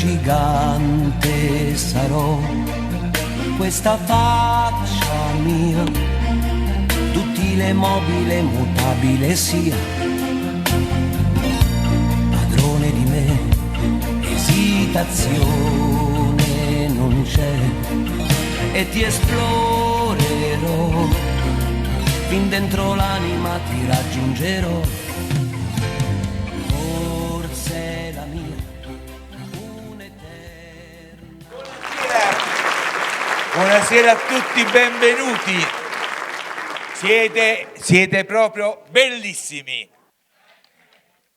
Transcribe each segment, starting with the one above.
gigante sarò. Questa faccia mia, duttile, mobile, mutabile sia, padrone di me, esitazione non c'è, e ti esplorerò, fin dentro l'anima ti raggiungerò. Forse è la mia un'eterna. Buonasera a tutti, benvenuti. Siete proprio bellissimi.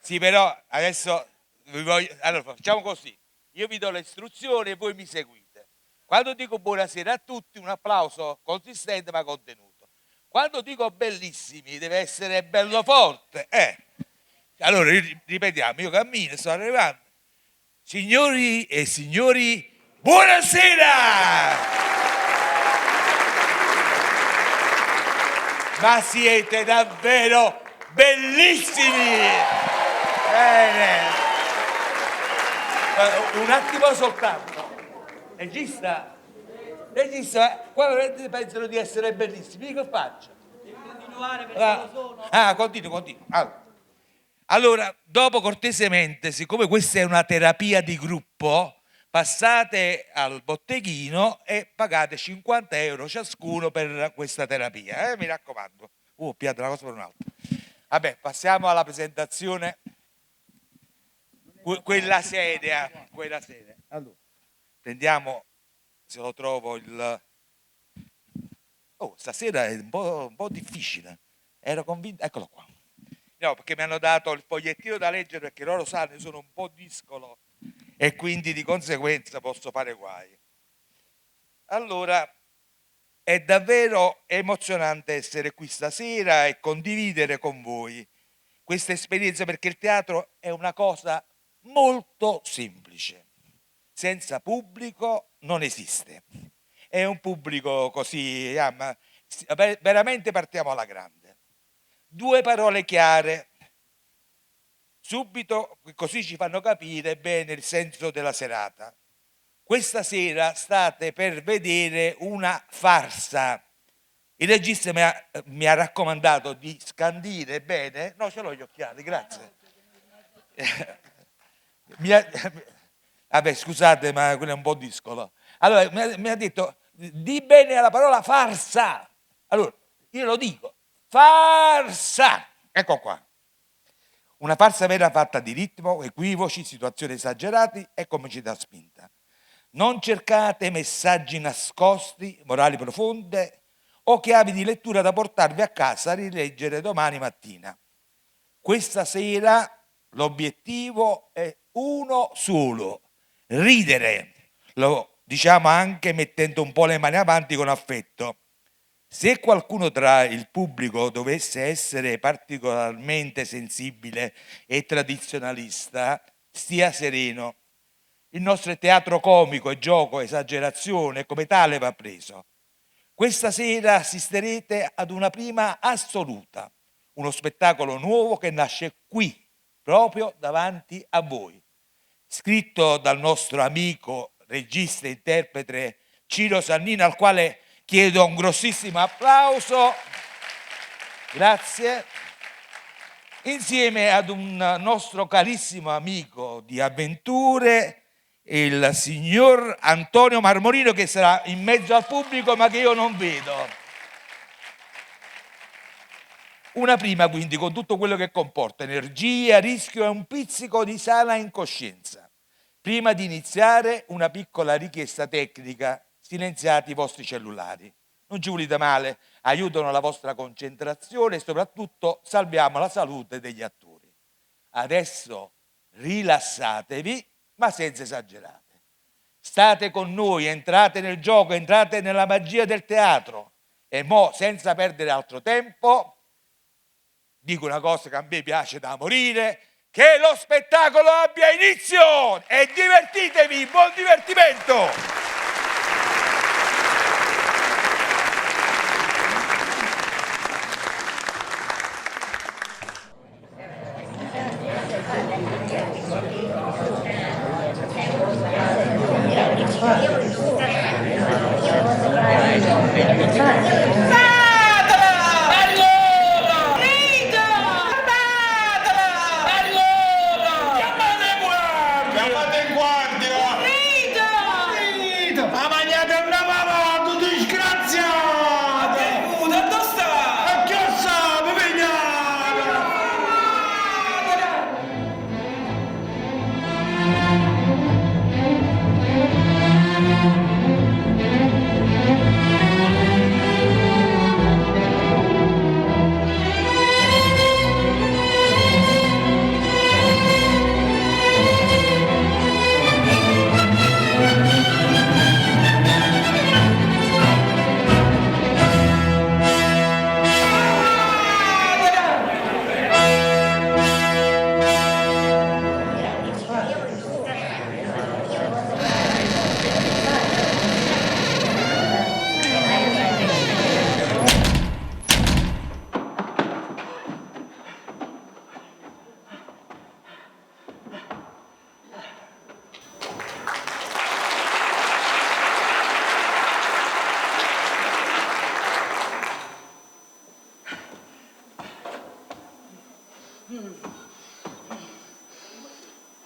Sì, però adesso vi voglio, allora facciamo così. Io vi do le istruzioni e voi mi seguite. Quando dico buonasera a tutti, un applauso consistente ma contenuto. Quando dico bellissimi, deve essere bello forte. Allora ripetiamo, io cammino, sto arrivando. Signori e signori, buonasera! Ma siete davvero bellissimi! Bene! Un attimo soltanto. Regista, regista, qua veramente pensano di essere bellissimi, io che faccio? Devi continuare perché lo sono. Ah, continuo, continuo. Allora, dopo cortesemente, siccome questa è una terapia di gruppo, passate al botteghino e pagate 50 euro ciascuno per questa terapia, mi raccomando. Ho pigliato una cosa per un'altra. Vabbè, passiamo alla presentazione. Quella sedia, quella sedia. Allora, prendiamo, se lo trovo il... Oh, stasera è un po' difficile. Ero convinto... Eccolo qua. No, perché mi hanno dato il fogliettino da leggere, perché loro sanno, io sono un po' discolo e quindi di conseguenza posso fare guai. Allora, è davvero emozionante essere qui stasera e condividere con voi questa esperienza, perché il teatro è una cosa molto semplice. Senza pubblico non esiste. È un pubblico così, ah, ma sì, vabbè, veramente partiamo alla grande. Due parole chiare, subito, così ci fanno capire bene il senso della serata. Questa sera state per vedere una farsa. Il regista mi ha raccomandato di scandire bene. No, ce l'ho gli occhiali, grazie. Vabbè, scusate, ma quello è un po' discolo. Allora, mi ha detto, di bene alla parola farsa. Allora, io lo dico, farsa. Ecco qua. Una farsa vera fatta di ritmo, equivoci, situazioni esagerate e comicità spinta. Non cercate messaggi nascosti, morali profonde o chiavi di lettura da portarvi a casa a rileggere domani mattina. Questa sera l'obiettivo è uno solo: ridere. Lo diciamo anche mettendo un po' le mani avanti con affetto. Se qualcuno tra il pubblico dovesse essere particolarmente sensibile e tradizionalista, stia sereno. Il nostro è teatro comico, è gioco, esagerazione, come tale va preso. Questa sera assisterete ad una prima assoluta, uno spettacolo nuovo che nasce qui, proprio davanti a voi. Scritto dal nostro amico, regista e interprete Ciro Sannino, al quale chiedo un grossissimo applauso. Grazie. Insieme ad un nostro carissimo amico di avventure, il signor Antonio Marmorino, che sarà in mezzo al pubblico ma che io non vedo. Una prima quindi, con tutto quello che comporta, energia, rischio e un pizzico di sana incoscienza. Prima di iniziare, una piccola richiesta tecnica: silenziate i vostri cellulari. Non ci volete male, aiutano la vostra concentrazione e soprattutto salviamo la salute degli attori. Adesso rilassatevi, ma senza esagerare. State con noi, entrate nel gioco, entrate nella magia del teatro. E mo, senza perdere altro tempo, dico una cosa che a me piace da morire: che lo spettacolo abbia inizio! E divertitevi, buon divertimento! Chiamate in guardia! Rita! Rita! Ma mangiate una mamma, tu disgraziato! Venuta, dove sta? E che sa, pigliate!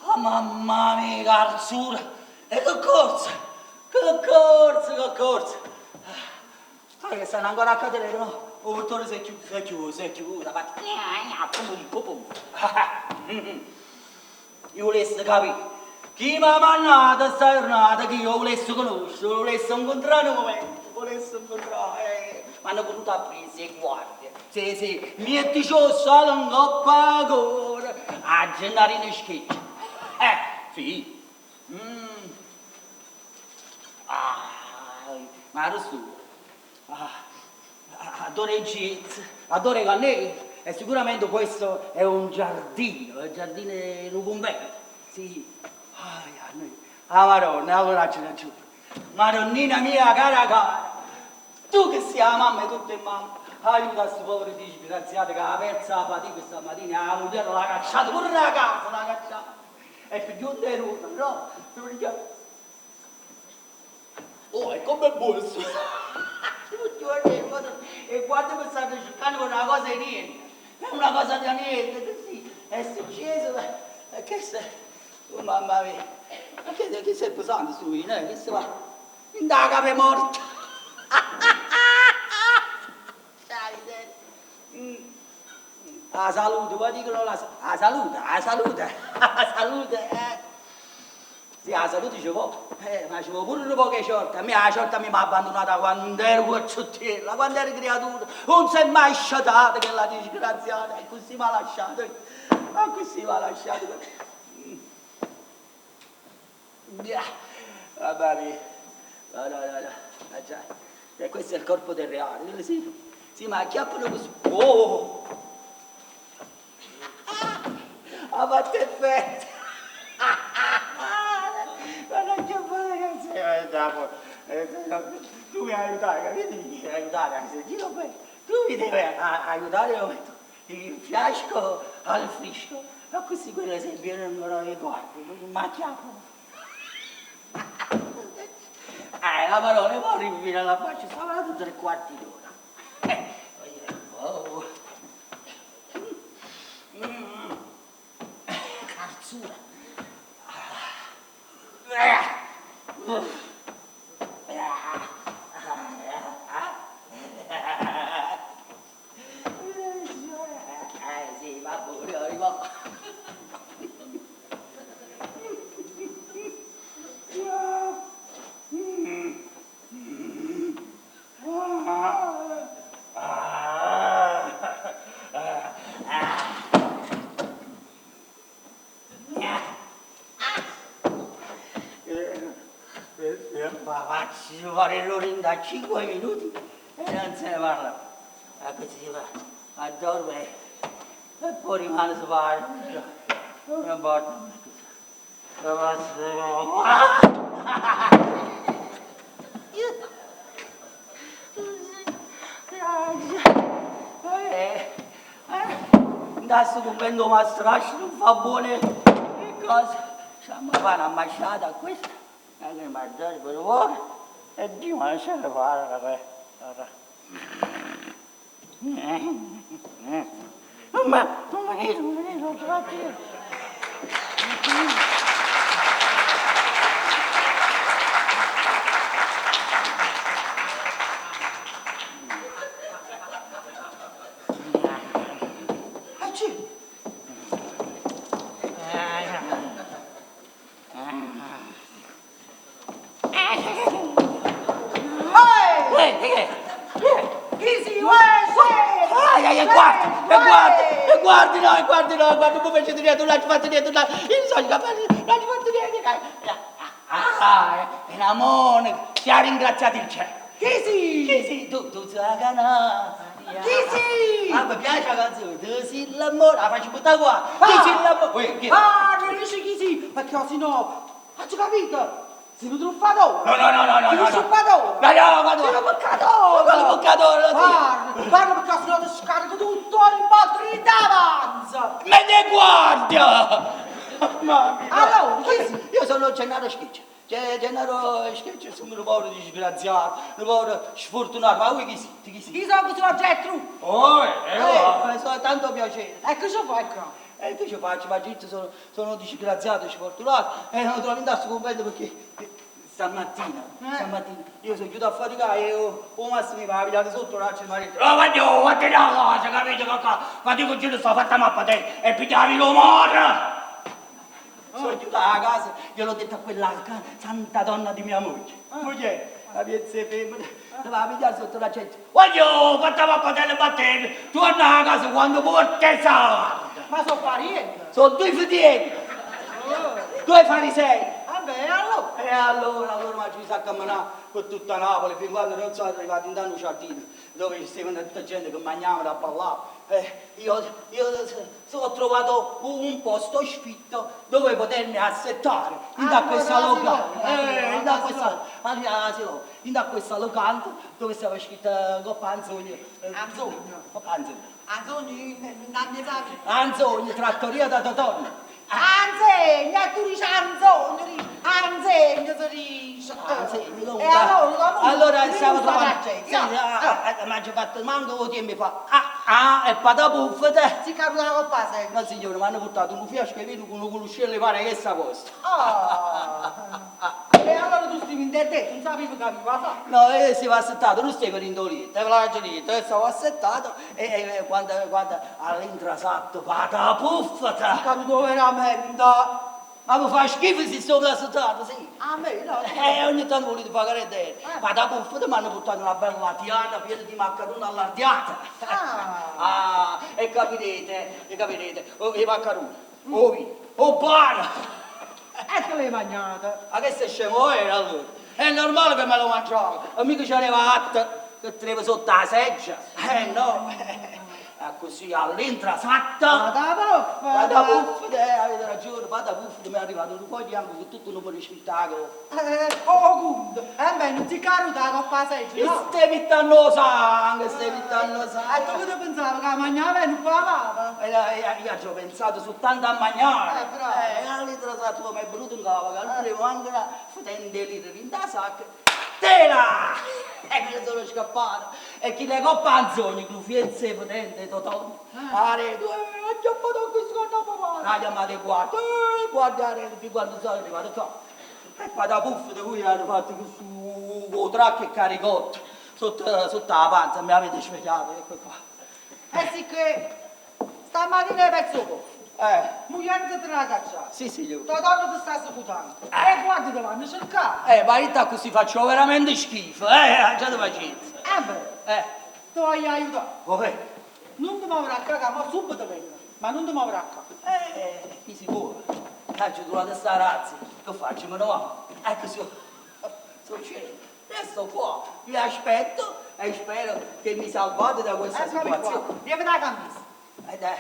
Oh, mamma mia, carzura! E che corsa! Che corsa, che corsa! Ah, che stanno ancora a cadere, no? Il portone si è chiuso, si è chiuso, si è chiuso, ha fatto... Pum, pum, pum. Io volessi capire chi mi ha mandato sta giornata che io volessi conoscere, volessi incontrare un momento, volessi incontrare. Mi hanno voluto a presa e guardie. Sì, sì, metti solo in coppa ancora a Gennarino Schicchi. Sì. Ah, ma adesso ah, adoro i jeans, adoro i cannelli e sicuramente questo è un giardino, è il giardino di un convento. Sì. Ah, ah, Madonna, allora ce la giuro. Madonnina mia cara cara, tu che sei la mamma di tutte le mamme, aiuta questo povero disgraziato che ha perso la fatica stamattina, la moglie l'ha cacciato pure la casa, l'ha cacciato. E più giunta è venuto, no? Perché... Oh, è come bolso. Tutti e guarda che stanno cercando una cosa di niente. È una cosa di niente, così. È successo, ma che se... Oh, mamma mia. Ma che sei pesante su vino, eh? Che si va? In da capo è morta. La salute, poi dicono la, la salute, la salute, la salute, eh. Sì, la salute ci vuole, ma ci vuole pure un po' che sciorta. A me la sciorta mi ha abbandonata quando ero cucciottiella, quando ero creatura. Non si è mai sciatata che la disgraziata, e così mi ha lasciato, e così mi ha lasciato. Vabbè, mia. No, no, no, no. Ah, già. E questo è il corpo del reale, sì. Sì, ma acchiappano così. Oh! Ha fatto effetto! Guarda che ragazzi, tu mi aiutare, capito? Mi devi aiutare, sentito bene. Tu mi devi aiutare, io metto il fiasco al frisco. Ma così quello se viene ancora le guardi, mi acchiappano. La parola, poi arrivi alla faccia, stava là 3/4 d'ora. Oh. Carzura. Sì, va pure, arrivo. Ma facci fare l'ora da 5 minuti e non se ne parla. E così va, a dorme e poi rimane su fare. Non importa. Adesso convento mastraccio non fa buone cose. Siamo a fare una masciata a questa. E che mangiare per voi. E Dio ma non ce ne fa. Non mi non mi non ce la faccio. Ehi! Che è? Chi si? Uè, sì! Ai, ai, guarda, e guarda, e guardi no, e guardi no, guarda, non faccio niente, non ci faccio niente, non io sono capace, non ci faccio niente. Ah, è una monaca, ti ha ringraziato il cielo. Chi si? Chi sei tu? Tu sei la canna. Chi sei? Ah, mi piace la canzone, tu sei l'amore, la faccio buttare qua. Tu sei l'amore. Uè, chi è? Ah, non riesci chi sei? Perché sennò... Hai capito? Sei un truffatore! No, no, no, no, no, Sei no, un no. sciupatore! No, no, ma Sei un peccatore! Ma quale peccatore? Lo Parla, parla perché sennò ti scarico tutto il botto in davanti! Me ne guardia! Mamma mia. Allora, chi sei? Io sono Gennaro Schiccia. Gennaro Schiccia, sono un povero disgraziato, un povero sfortunato. Ma voi chi siete? Chi siete? Io sono questo Gertrude! Oh, eh, sono tanto piacere. E cosa fai qua? E che ci faccio? Ma Gitto, sono disgraziato, sfortunato e non trovo in questo convento perché stamattina, stamattina, io sono chiuso a faticare e o massimo mi va a pigliare sotto l'altro il marito. Oh, ma io, ma te la cosa, capito? Che qua, ma dico giro sto fatta mappa te e pigliavi l'umore! Sono chiuso a casa, gliel'ho detto a quella santa donna di mia moglie. Moglie, la piezza femmina, doveva pigliare sotto la gente. Voglio, fatta mappa te le battete, torna a casa quando porte sarda. Ma sono parente! Sono due fedeli, due farisei. Vabbè, allora! E allora, allora mi ci sa camminare per tutta Napoli, fin quando non sono arrivato in un giardino, dove ci stava tutta gente che mangiava e ballava. Io ho trovato un posto sfitto dove potermi assettare, in da Allora, questa la locanda, si in da questa, in da questa locanda dove stava scritta Coppa Anzogna. Anzogna? Coppa Anzogna. Anzogna, in Anzogna, trattoria da Totonno. Anzegna, tu dici Anzogna, dici Anzegna, si dice. Anzegna, E allora, comunque, allora mi stavo gusta trovando la gente, sì, ah, ah, ah, ma ci ho fatto manco o mi fa ah ah e patapuffete Si caduta la coppa sei. ma signore mi hanno portato un fiasco di vino con un cuscello pare che sta costa Ah. E allora tu stivi in te, non sapevi che aveva fatto. no io stavo assettato non stavo rindolito e la gente io stavo assettato e quando all'intrasatto patapuffete Caduto veramente. ma mi fa schifo se sono assettato sì A me no. Ogni tanto volete pagare te. Ma da buffo mi hanno portato una bella tiana piena di maccheroni allardiata. Ah. Ah, e capirete, oh, i maccheroni, oh, vino, oh, pane. E te l'hai mangiata. Ma che sei scemo era allora? È normale che me lo mangiavo. E mica c'era atto che teneva sotto la seggia. No. Così all'intrasatta. Ma da buffa. Ma da buffo, avete ragione, ma da buffo mi è arrivato un po' di anche con tutto un numero di spettacolo. Oh, good. Eh beh, non ti caduta la coppa seggia, no? Stai pittando sangue, stai pittando E tu sangue. che pensavi che mangiava e non pavava? Io ci ho pensato soltanto a mangiare. Bravo. All'intrasatta mi è venuto in capo, che non volevo anche una fotente lì in da sacca. Tela! E me ne sono scappato. E chi le coppa Anzogni, Clufienze, potente, Totò. Ah, re, tu, ho chiappato questo con papà. La chiamate guarda, guarda, fin quando sono arrivato qua. E poi da puff di cui hanno fatto questo tracco e caricotto sotto la panza, mi avete svegliato, ecco qua. Eh sì che stamattina hai perso poco. Moglie te la cacciata. Sì, signore. Tua donna ti sta secutando. E guardi te vanno a cercare. Ma io così faccio veramente schifo, già ti faccio. Eh beh, ti voglio aiutare. Come? Non ti muovere a cagare, ma subito vengo. Ma non ti muovere a cagare. Chi si muove? Ci ho trovato sta razza. Che faccio? Me ne vado. Ecco, sono sceso. Resto qua, vi aspetto e spero che mi salvate da questa Eccomi qua. situazione. Leva la camisa. Dai,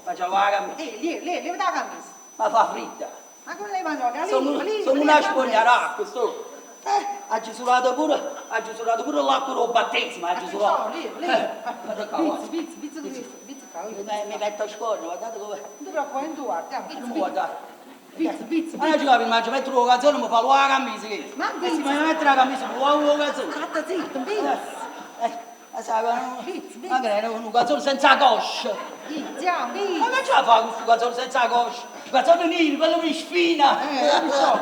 facciamo la camisa. Leva la camisa. Ma fa fredda. Ma come lei mangia? Sono una spogliaracca, sto. Ha gesurato pure l'acqua del battesimo, ha gesurato. Guarda qua, guarda. Pizza, qua. Mi metto a scorno, guardate come. Non ti preoccupare, non ti guarda. Non mi guardate. Pizza, Ma io ci ma ci metto la canzone, mi fa la camisa che. Ma se mi metto la camisa, mi fa la canzone. Scatta zitto, pizza. Sai, ma che è un calzone senza coscia. Pizza, pizza. Ma che ce la fa questo calzone senza coscia? Il calzone nero, quello mi sfina. Non so.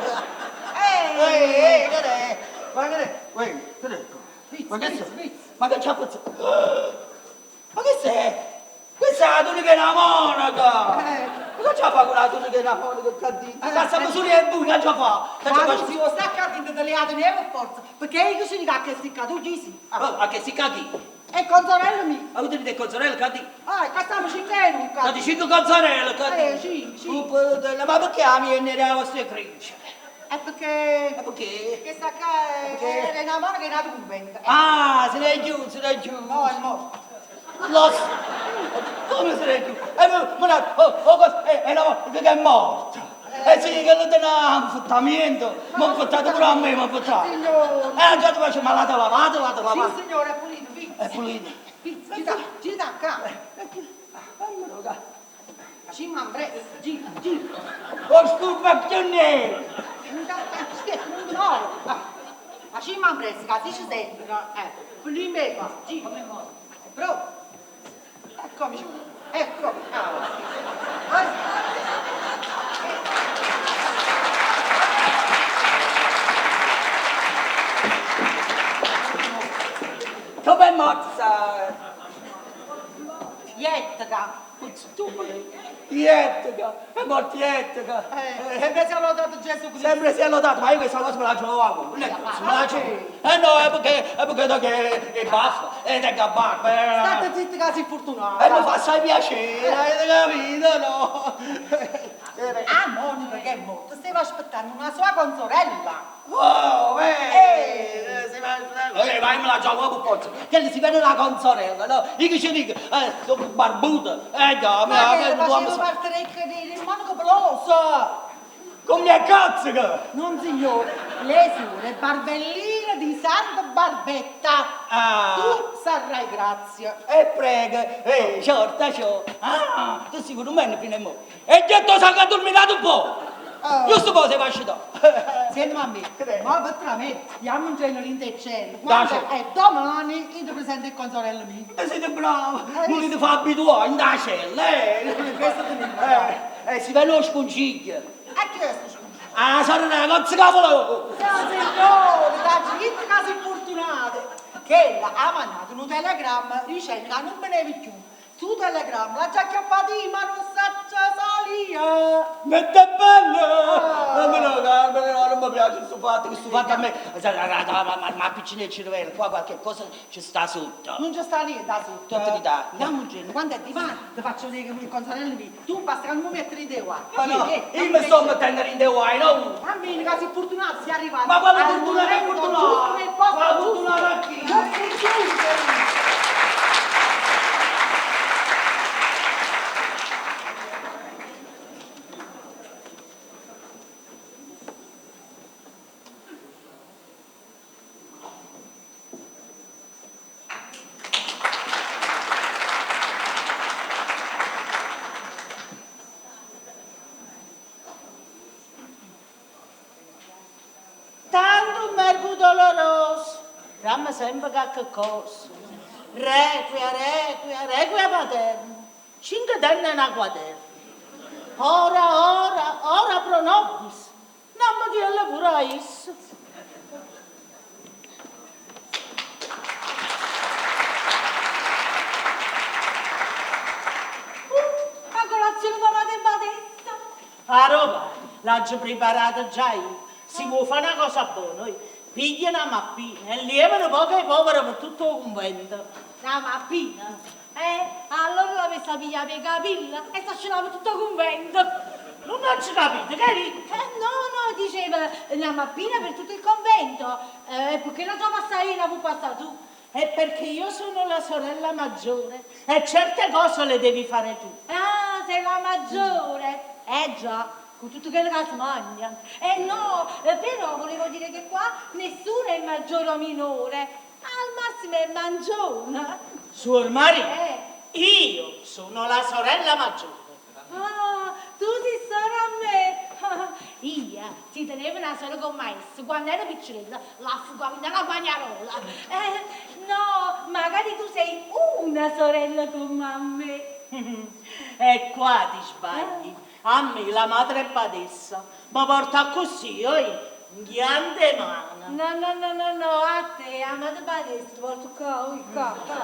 Ehi, che è? Ma che è? Uè, che è? Pizza, Ma che pizza, è? pizza. Ma che c'ha fatto? Ma che sei? Questa è la tunica 'e na monaca! Ma che ce 'a fa cu na tunica 'e na monaca ccà dinto? Ccà stammo sulo io e vui, che aggia fa? Che aggia Ma fa? tu si vuò sta ccà dinto te l'hê 'a tenè pe forza, pecché io che ce dico a chesti ccà, tu chi si? A che si ccà chi? E conzorelle mie. Ma voi tenite 'e conzorelle ccà dinto? Ah, ccà stammo cinche 'e nuje ccà. State cinche conzorelle ccà dinto? Eh, cinche, cinche. Ma pecché 'a mia è nera e 'a vostra è grigia? È pecché. E pecché? Chesta ccà è è na monaca 'e n'ato cunvento. Ah, se n'è ghiuta, se n'è ghiuta. No, è morta. Lo Come se n'è ghiuta? E mo, mo, oh, oh, cosa, è, è, una, che è morta. Eh sì, che lo tiene un fottamento. M'ha nfettato pure a me, m'ha nfettato. Signore. Già ti faccio, ma l'ate lavato, l'ate lavato. Sì, signore, è pulito, pizza. È pulito. Pizza, gira, gira ccà. Fammelo ccà. Facimmo ambressa, gira, gira. Oh, scusa, più niente. Aspetta, non ti muovo. Facimmo ambressa, che se ci sentono, pulì me qua, gira. È pronto. Eccomi, ecco. Ah. Come è morta? Jettega. Jettega, è morta Jettega. Sempre sia lodato Gesù Cristo. Sempre sia lodato, ma io questa cosa me la giocavo. Non è che me la gioco. Eh no, è perché, è perché da che è baffa, e tengo a barba. State zitta che sei fortunata. E mi fa assai piacere, avete capito, no? Ah, Monica che è morta, stava aspettando una sua consorella. Oh, eh, si va, vai, me la gioco per forza. Che si vede la consorella, no? Io che ci dico, sono barbuta. No, Ma che ma, faceva parte del monaco peloso. Come a cazzo che? Non signore, le suore Barbellina di Santa Barbetta. Ah. Tu sarai grazia. E prega, certo, ciò. Ah, tu sei con me fino a mo. E già tu sai che ha dormito un po'. Oh. Giusto poi sei facito. Senti a me, ma per tra me, andiamo in genere in te cielo. Da Guarda, cielo. e domani io ti presento il consorello mio. Te siete bravo, volete far abituare in da cella, eh. Questo ti dico. Si vede lo sconsiglio. A chi è sto sconsiglio? Ah, sorella, cazzo cavolo! No, signore, da zitta che sei fortunato. Che ella ha mandato un telegramma dicendo che non veniva più. Su telegramma l'ha già acchiappato io, ma non sa salire. Ma è bello! Non me lo no, non mi piace questo fatto, questo fatto a me. Ma piccino il cervello, qua qualche cosa ci sta sotto. Non c'è sta niente da sotto. Tutti di dà. Andiamo un giorno, quando è divano, ti faccio vedere che il consorello mio. Tu basta che non mi metti in te guai. Ma no, io mi sto mettendo in te guai, no? Bambino, che sei fortunato, sei arrivato. Ma quale Al fortuna che è momento fortunato? giusto, nel posto Ma giusto. fortunato a chi? Giusto, giusto. Tanto mergo doloroso, dammi sempre qualche cosa. Requia, requia, requia paterna. Cinque terne e una quaterna. Ora, ora, ora pro nobis. Non mi dirle pure a isso. La colazione papà e badessa. A roba, l'ho già preparata già io. Si vuole fare una cosa buona, eh. Piglia una mappina e lievano poco e povero per tutto il convento. La mappina. Allora l'avesse pigliata per i capelli e si tutto il convento. Non ho capito, che eri? No, no, diceva la mappina per tutto il convento. Perché la tua passarina può passare tu. È perché io sono la sorella maggiore e certe cose le devi fare tu. Ah, sei la maggiore. Già, con tutto quello che si mangia. No, però volevo dire che qua nessuno è maggiore o minore. Al massimo è mangione. Suor Maria, io sono la sorella maggiore. Ah, tu sei sora a me. Io si teneva una sola con maestro, quando ero piccolella l'affogavo nella bagnarola. No, magari tu sei una sorella con me. E qua ti sbagli. A me la madre badessa mi porta così, oi, ghiande mano. No, no, no, no, no, a te, a madre badessa, ti porto qua, oi, qua, qua,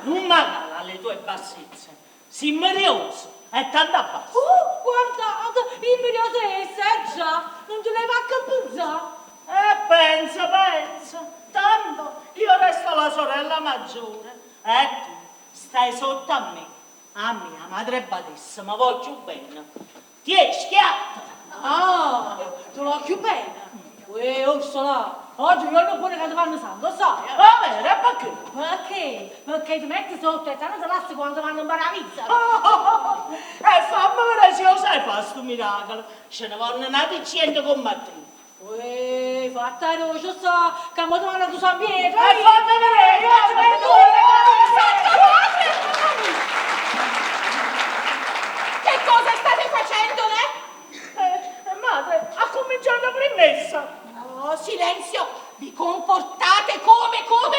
Non mi cala Alle tue bassezze. Si' mmeriosa e tanto abbasta. Uh, guardate, immeriosa essa, eh già, non te ne va a cappuzzà. E pensa, pensa, tanto io resto la sorella maggiore e tu stai sotto a me. A mia madre badessa, ma voglio bene. Tiè, schiatta! Ah, te l'ho più bene. Uè, Orsola, oggi non è buono che ti fanno sangue, sai? Va bene, e perché? Perché? Perché ti metti sotto e tanto ti lasci quando vanno in paradiso. Oh, oh, oh, E fammi vedere se lo sai fare sto miracolo. Ce ne vanno nati 100 come a te. Uè, fatta roce, sa, che mo ti vanno a San Pietro. E fammi vedere, fammi vedere! Santa Madre! Che cosa state facendo, eh? Madre, ha cominciato la premessa. Oh, silenzio! Vi comportate come, come?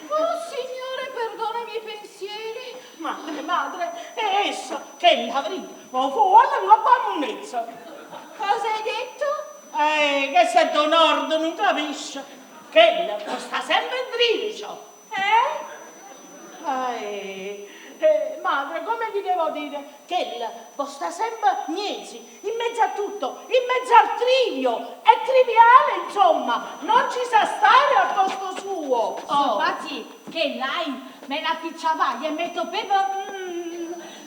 Oh, Signore, perdona i miei pensieri. Madre, madre, è essa che la vrì, ma fuori la bambinezza. Cosa hai detto? Che se do nord non capisce, che la sta sempre in tricio. Eh? Madre, come vi devo dire? Che la sta sempre niente, in mezzo a tutto, in mezzo al trivio, è triviale, insomma, non ci sa stare al posto suo. Oh. Infatti, che lei me la picciava e metto pepe,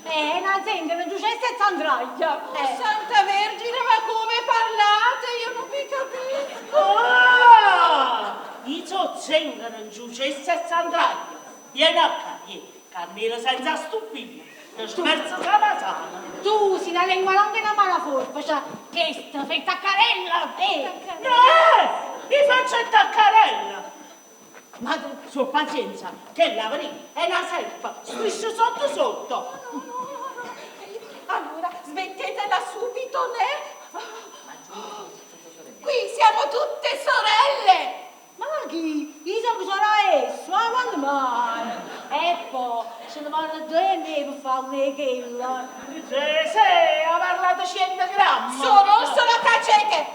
è una zingara, non c'è senza andraglia. Oh, Santa Vergine, ma come parlate? Io non vi capisco. Ah, io so zingara, non c'è senza andraglia. Vieni a qua, vieni. Cammino senza stupire, ti smerzo sana sana. Tu sei una lingua longa e una mala forma, cioè, che sta, fai taccarella, eh. No, mi faccio taccarella. Ma su pazienza, che la vrì, è una serpa, striscia sotto sotto. No, no, no, no. Allora, smettetela subito, né? Qui siamo tutte sorelle. Ma chi? Io sono sorella essa, ma quando mai? E poi, se ne vanno due anni per fare una chella. Sì, sì, ha parlato 100 grammi. Sono Orsola, tacete!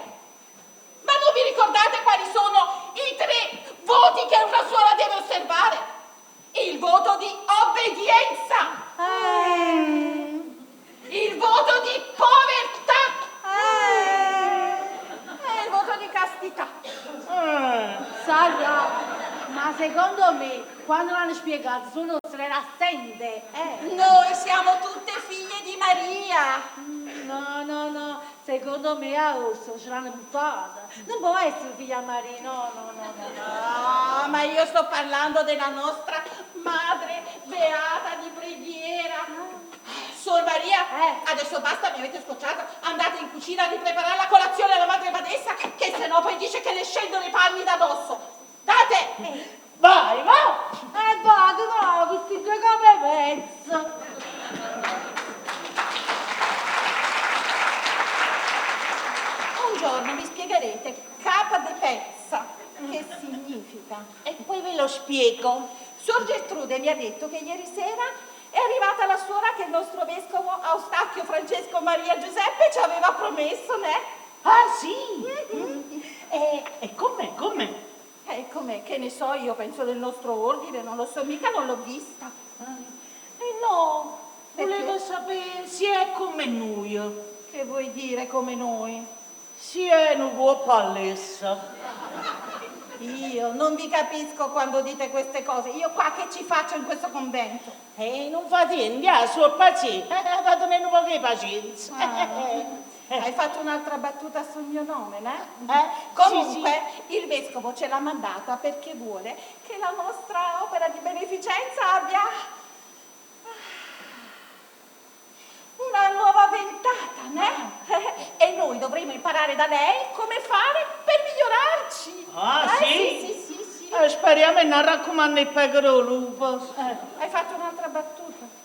Ma non vi ricordate quali sono i tre voti che una suora deve osservare? Il voto di obbedienza! Il voto di povertà! E il voto di castità. Sarà, ma secondo me, quando l'hanno spiegato, sono era assente. Noi siamo tutte figlie di Maria. No, no, no, secondo me a Orsola ce l'hanno buttata. Non può essere figlia Maria, no, no, no, no. No, ma io sto parlando della nostra madre beata di preghiera. Suor Maria, adesso basta, mi avete scocciata. Andate in cucina a ripreparare la colazione alla madre badessa, che se no poi dice che le scendono i panni da dosso. Date! Vai, va! Vado, no, questi due come pezzo. Un giorno mi spiegherete capa de pezza che significa. E poi ve lo spiego. Suor Gertrude mi ha detto che ieri sera è arrivata la suora che il nostro vescovo Austacchio Francesco Maria Giuseppe ci aveva promesso, né? Ah, sì? Mm-hmm. E com'è, com'è? Com'è? Che ne so io, penso del nostro ordine, non lo so mica, non l'ho vista. No, Perché? volevo sapere se è come noi. Che vuoi dire come noi? Se è un po' pallessa. Io non vi capisco quando dite queste cose. Io qua che ci faccio in questo convento? Non fa niente, ah, pazienza. Fatene un po' di pazienza. Ah. Hai fatto un'altra battuta sul mio nome, né? Comunque, sì, sì. Il vescovo ce l'ha mandata perché vuole che la nostra opera di beneficenza abbia una nuova ventata, né? E noi dovremo imparare da lei come fare per migliorarci. Ah, sì? Sì, sì, sì, sì. Speriamo di non raccomandare il pecoro lupo. Hai fatto un'altra battuta.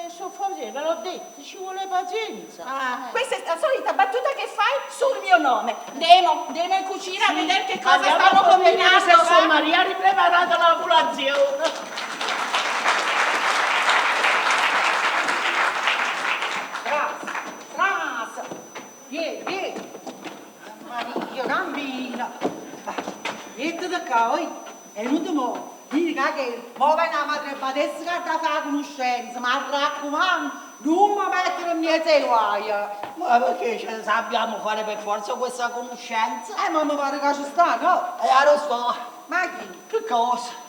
Sofia, ve l'ho detto, ci vuole pazienza. Ah, questa è la solita battuta che fai sul mio nome. Demo, demo in cucina, sì, a vedere che cosa stanno combinando. Se Sua Maria ha ripreparato la colazione. Tras, tras. Vieni, vieni. Maria, cammina. Mettiti qua, oi. E non ti muovi. Viri ca che mo vene 'a madre badessa che ha da fa' 'a cunuscenza, m'arraccumando, nun me mettere 'mmiez' 'e guaje. Ma perché ce sappiamo fare per forza questa conoscenza? Ma mi pare ca ce sta, no? E aro sta? Ma chi? Che cosa?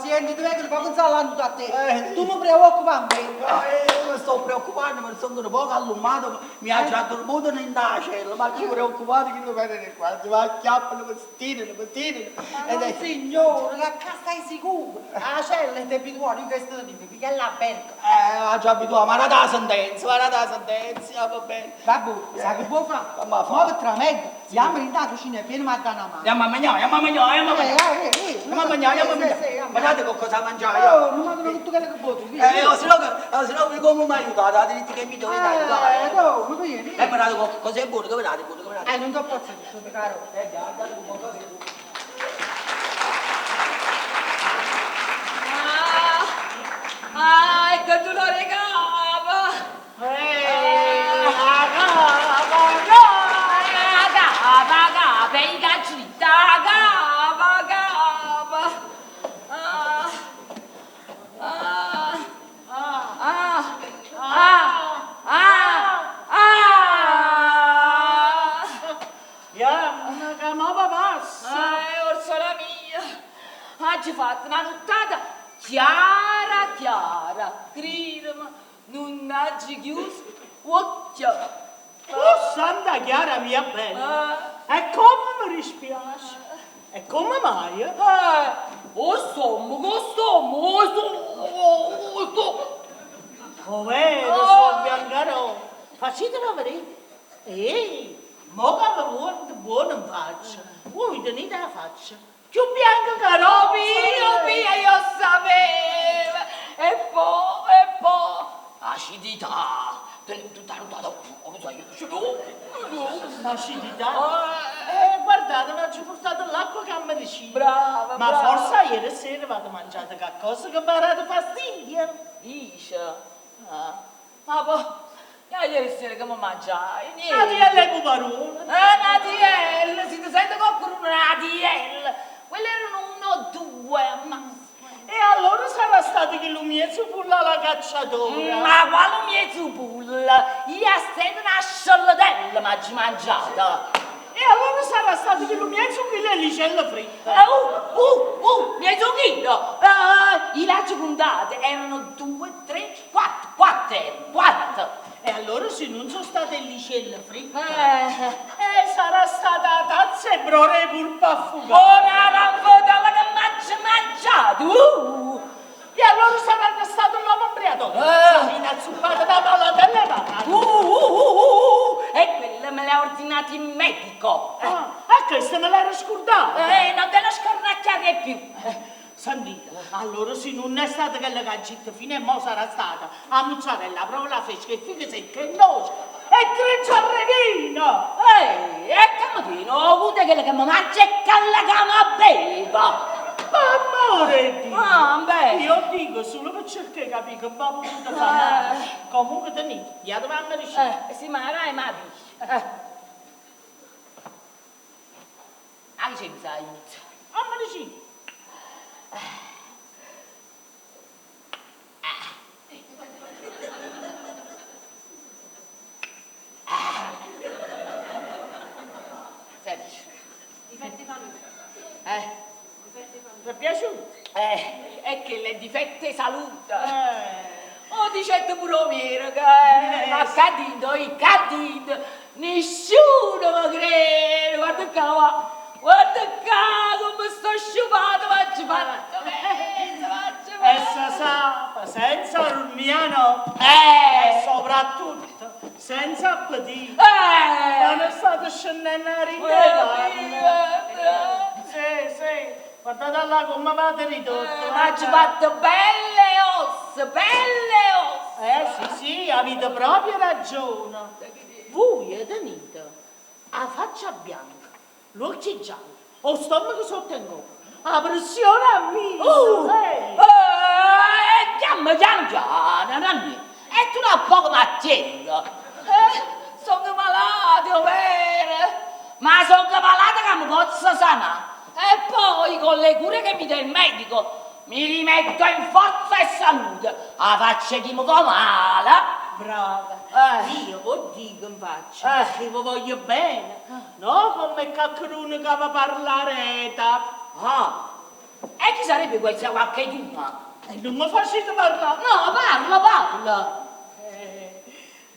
Sienti, ti veco nu poco 'nzallanuto a te. Eh. Tu mi preoccupi a me. Io mi sto preoccupando, mi sono un poco allummato, mi ha già dormito in cella, ma chi preoccupato che non viene qua, si va a chiappano, mi stirano, mi tirano. Ma no, signore, che qua stai sicuro? La cella è abituata, io questo ti dico, perché è la berca. Ha già abituato, ma era da sentenza, ma era da sentenza, va bene. Vabbè, sai che può fare? Che ma fa? Mo per tramezzo, andiamo in da cucina e vieni a dare una mano. Andiamo a mangiare, andiamo a mangiare, andiamo a mangiare. Andiamo a mangiare, andiamo a mangiare. Guardate che cosa mangiare. Oh, non mi tutto quello che vuoi tu, vieni. Se no, se no come mi aiutate? Avete detto che mi dovete aiutare. Come vieni? Guardate cosa è buono, che vedate, buono, che vedate. Non ti posso dire, caro. Dai, qualcosa è buono. Ah, ah, che dolore capa! La capa, Ah, capa, capa, i caccitta, capa, capa. Ah, ah, ah, ah, ah, ah. Iamma, che mo va passa. Ah, Orsola mia, oggi fatto una nottata chiara chiara, credimi, non ha chiuso occhio. Oh, Santa Chiara mia bella. Ah, E come mi dispiace. E come mai? oh stomaco, oh stomaco, oh stomaco. Ovvero, Oh. oh. Biancarò. Facetelo vedere. Ehi, mo che vi guardo buono in faccia. Voi tenete la faccia più bianca che Oh rosa. mio, mio, io sapevo. E poi, acidità. Tutta la nottata, oh, sai, Acidità? Ah. Guardate, mi ha portato l'acqua che mi medicina. Brava, Ma brava. forse ieri sera avete mangiato qualcosa che vi ha dato fastidio. Dice, ah, ma poi, io ieri sera che mi mangiai? Niente. La tiella e puparola. Una tiella, si ti sente qualcuno una tiella. Quelle erano uno o due, ma... E allora sarà stato che l'umiezzo pulla la cacciatora. Ma quale mezzo pulla? Io sento una sciollatella ma ci mangiata. E allora sarà stato che l'umiezzo che le licella fritta. Mezzo chilo. I lacci contate erano 2, 3, 4, 4 erano, 4. E allora se non sono state le licelle fritte, Eh. sarà stata la tazza e brore e pulpa affogata. Ora la che mangia mangiato. E allora sarà stato l'uomo embriaco. Sarina zuppata da palatella e pane. E quella me l'ha ordinata il medico. Ah, e questa me l'ero scordata. Non te la scornacchiare più. Santita, allora se non è stata quella caggetta fino a mo sarà stata la mozzarella, la provola fresca e fiche secche e noce e tre giarrevino. Ehi, e che mi ho avuto quella che mi mangia e quella che mi beva. Amore Dio! Ah, beh. Io dico solo per cercare di capire che va potuto fare. Comunque tenete, io dovevamo riuscire. Sì, ma dai, ma Ah, che c'è aiuto? Ah, ma dici? Senti. Difetti salute. Ti è piaciuto? È che le difette salute. Eh. Oh, dicette pure Omero che ma cadito, i cadito, nessuno mi crede. Guarda qua, va. Guarda qua come sto sciupato, faccio fatto mezzo, faccio E se sa, senza dormire Eh. E soprattutto senza appetito. Eh. Non è stato scendendo a Eh, ridere. Sì, sì, guardate là come vado ridotto. Ma ci fatto belle ossa, belle ossa. Sì, sì, avete proprio ragione. Voi tenete la faccia bianca, l'occhio giallo, lo stomaco sotto in gola, la pressione a mille. Chiama, chiama, chiama, Nanni. E tu da poco mi attieni. Sono malato, vero? Ma sono malata che mi posso sanare. E poi con le cure che mi dà il medico, Mi rimetto in forza e salute, 'a faccia 'e chi me vo' male! Brava! Eh. Io v'o dico 'nfaccia Eh. che ve voglio bene, no comme caccheduno ca ve parla areta. Ah! E chi sarebbe questa qualcheduna? E nun me facite parlà. No, parla, parla! Eh,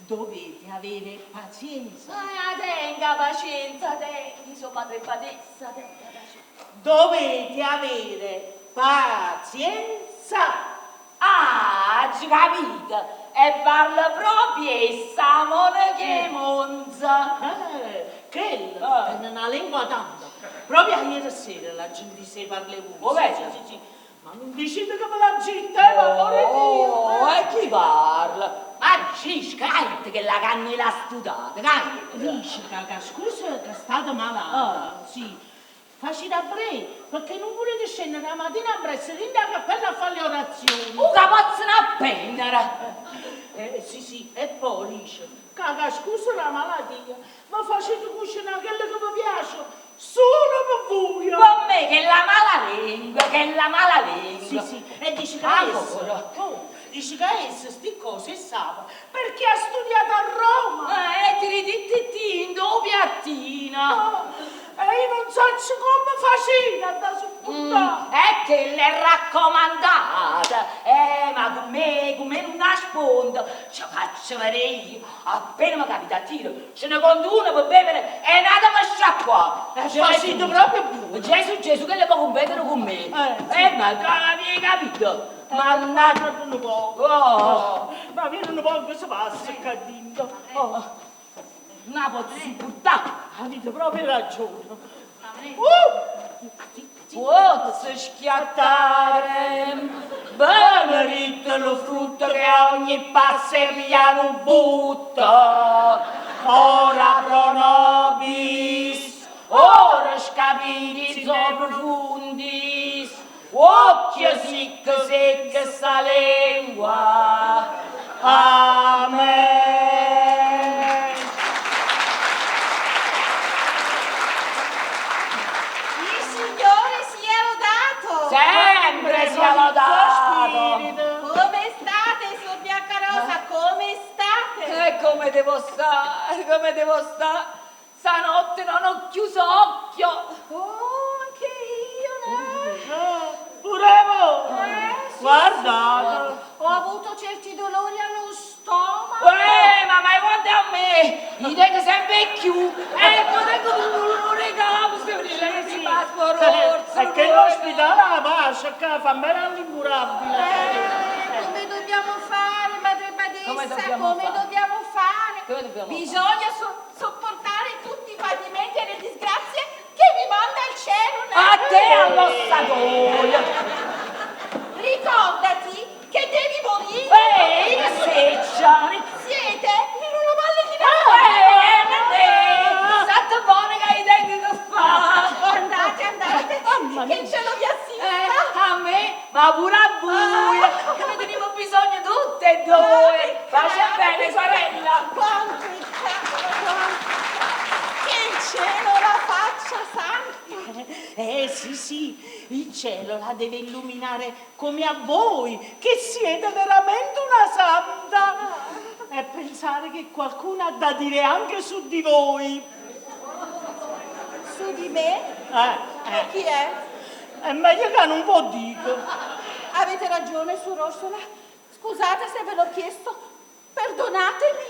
dovete avere pazienza. Ah, tenga pazienza, tenga, sua madre badessa, tenga pazienza. Dovete avere pazienza. Ah, aggio capito! E parla proprio essa, monaca 'e Monza. Eh, chella Ah. tene na lengua tanta. Proprio ieri sera l'aggio ntisa 'e parlà 'e voi. O vero? Sì, sì, sì. Ma nun dicite che ve l'aggio ditto, eh, p'ammore 'e Dio. Oh, e chi parla? Ma Cisca, canta che la cannella stutata, canta! Dice che, che scusa che state malata, sì, facite a breve, perché non volete scendere la mattina presto dint' 'a cappella a fare le orazioni. Uh, che possono appendere! Eh, sì, sì, e poi dice che, che scusa la malattia, ma facete cucinare quello che vi piace, solo per voi. Con me che la mala lingua, che la mala lingua! Sì, sì, e dice che Ancora? essa, oh, dice che essa sti cose sa, perché ha studiato a Roma. Eh, ti riditi in do piattino! Ah, e io non so come facete a da sopportare. È che l'è raccomandata! Ma con me, con me non nascondo! Ci faccio vedere io! Appena mi capita a tiro, ce ne conto una per bevere e un'altra per sciacquare! Eh, facete proprio buono. Gesù, Gesù, che le può competere con me? Eh, Eh, ma tu avevi capito? Mannaggia! Mannaggia un poco. Oh. Ma vieni un po' che si passa qua dentro. Oh, Non la posso sopportare! avete proprio ragione. Pozzo schiattare, benedetto lo frutto che a ogni passo e piano butta. Ora pro nobis, ora scapiti so profundis, occhio sicco secca sta lingua. Amen. Il Signore sia lodato! Sempre sia lodato. Come state, Sor Biancarosa? Come state? E come devo stare, come devo stare? Stanotte non ho chiuso occhio. Oh, anche io, no? Pure voi. Eh, sì, Guardate. sì. Ho avuto certi dolori allo stomaco. Uè, ma mai guarda a me! Mi tengo sempre più! E poi tengo un dolore in capo, stiamo dicendo si fa sforzo! È che l'ospedale la pace, che fa bene all'incurabile. Eh, come dobbiamo fare, madre badessa? Come Come dobbiamo dobbiamo, fare? fare? Come dobbiamo Bisogna sopportare tutti i patimenti e le disgrazie che vi manda il cielo. no? A te all'ossatoio! Ricordati che devi morire. Ehi, che seccia! Siete in una valle di Eh, neve. non è! State buone che hai tempo che fa! Andate, andate, che il cielo vi assista. Eh, a me, ma pure a voi! Che ne teniamo bisogno tutte e due! Faccia bene, sorella! Quanto è caro, quanto è caro. Che il cielo la faccia santa. Eh sì sì, il cielo la deve illuminare come a voi, che siete veramente una santa. E pensare che qualcuno ha da dire anche su di voi. Su di me? Eh, E eh, chi è? è meglio che non vi dico. Avete ragione, Suor Orsola. Scusate se ve l'ho chiesto. Perdonatemi.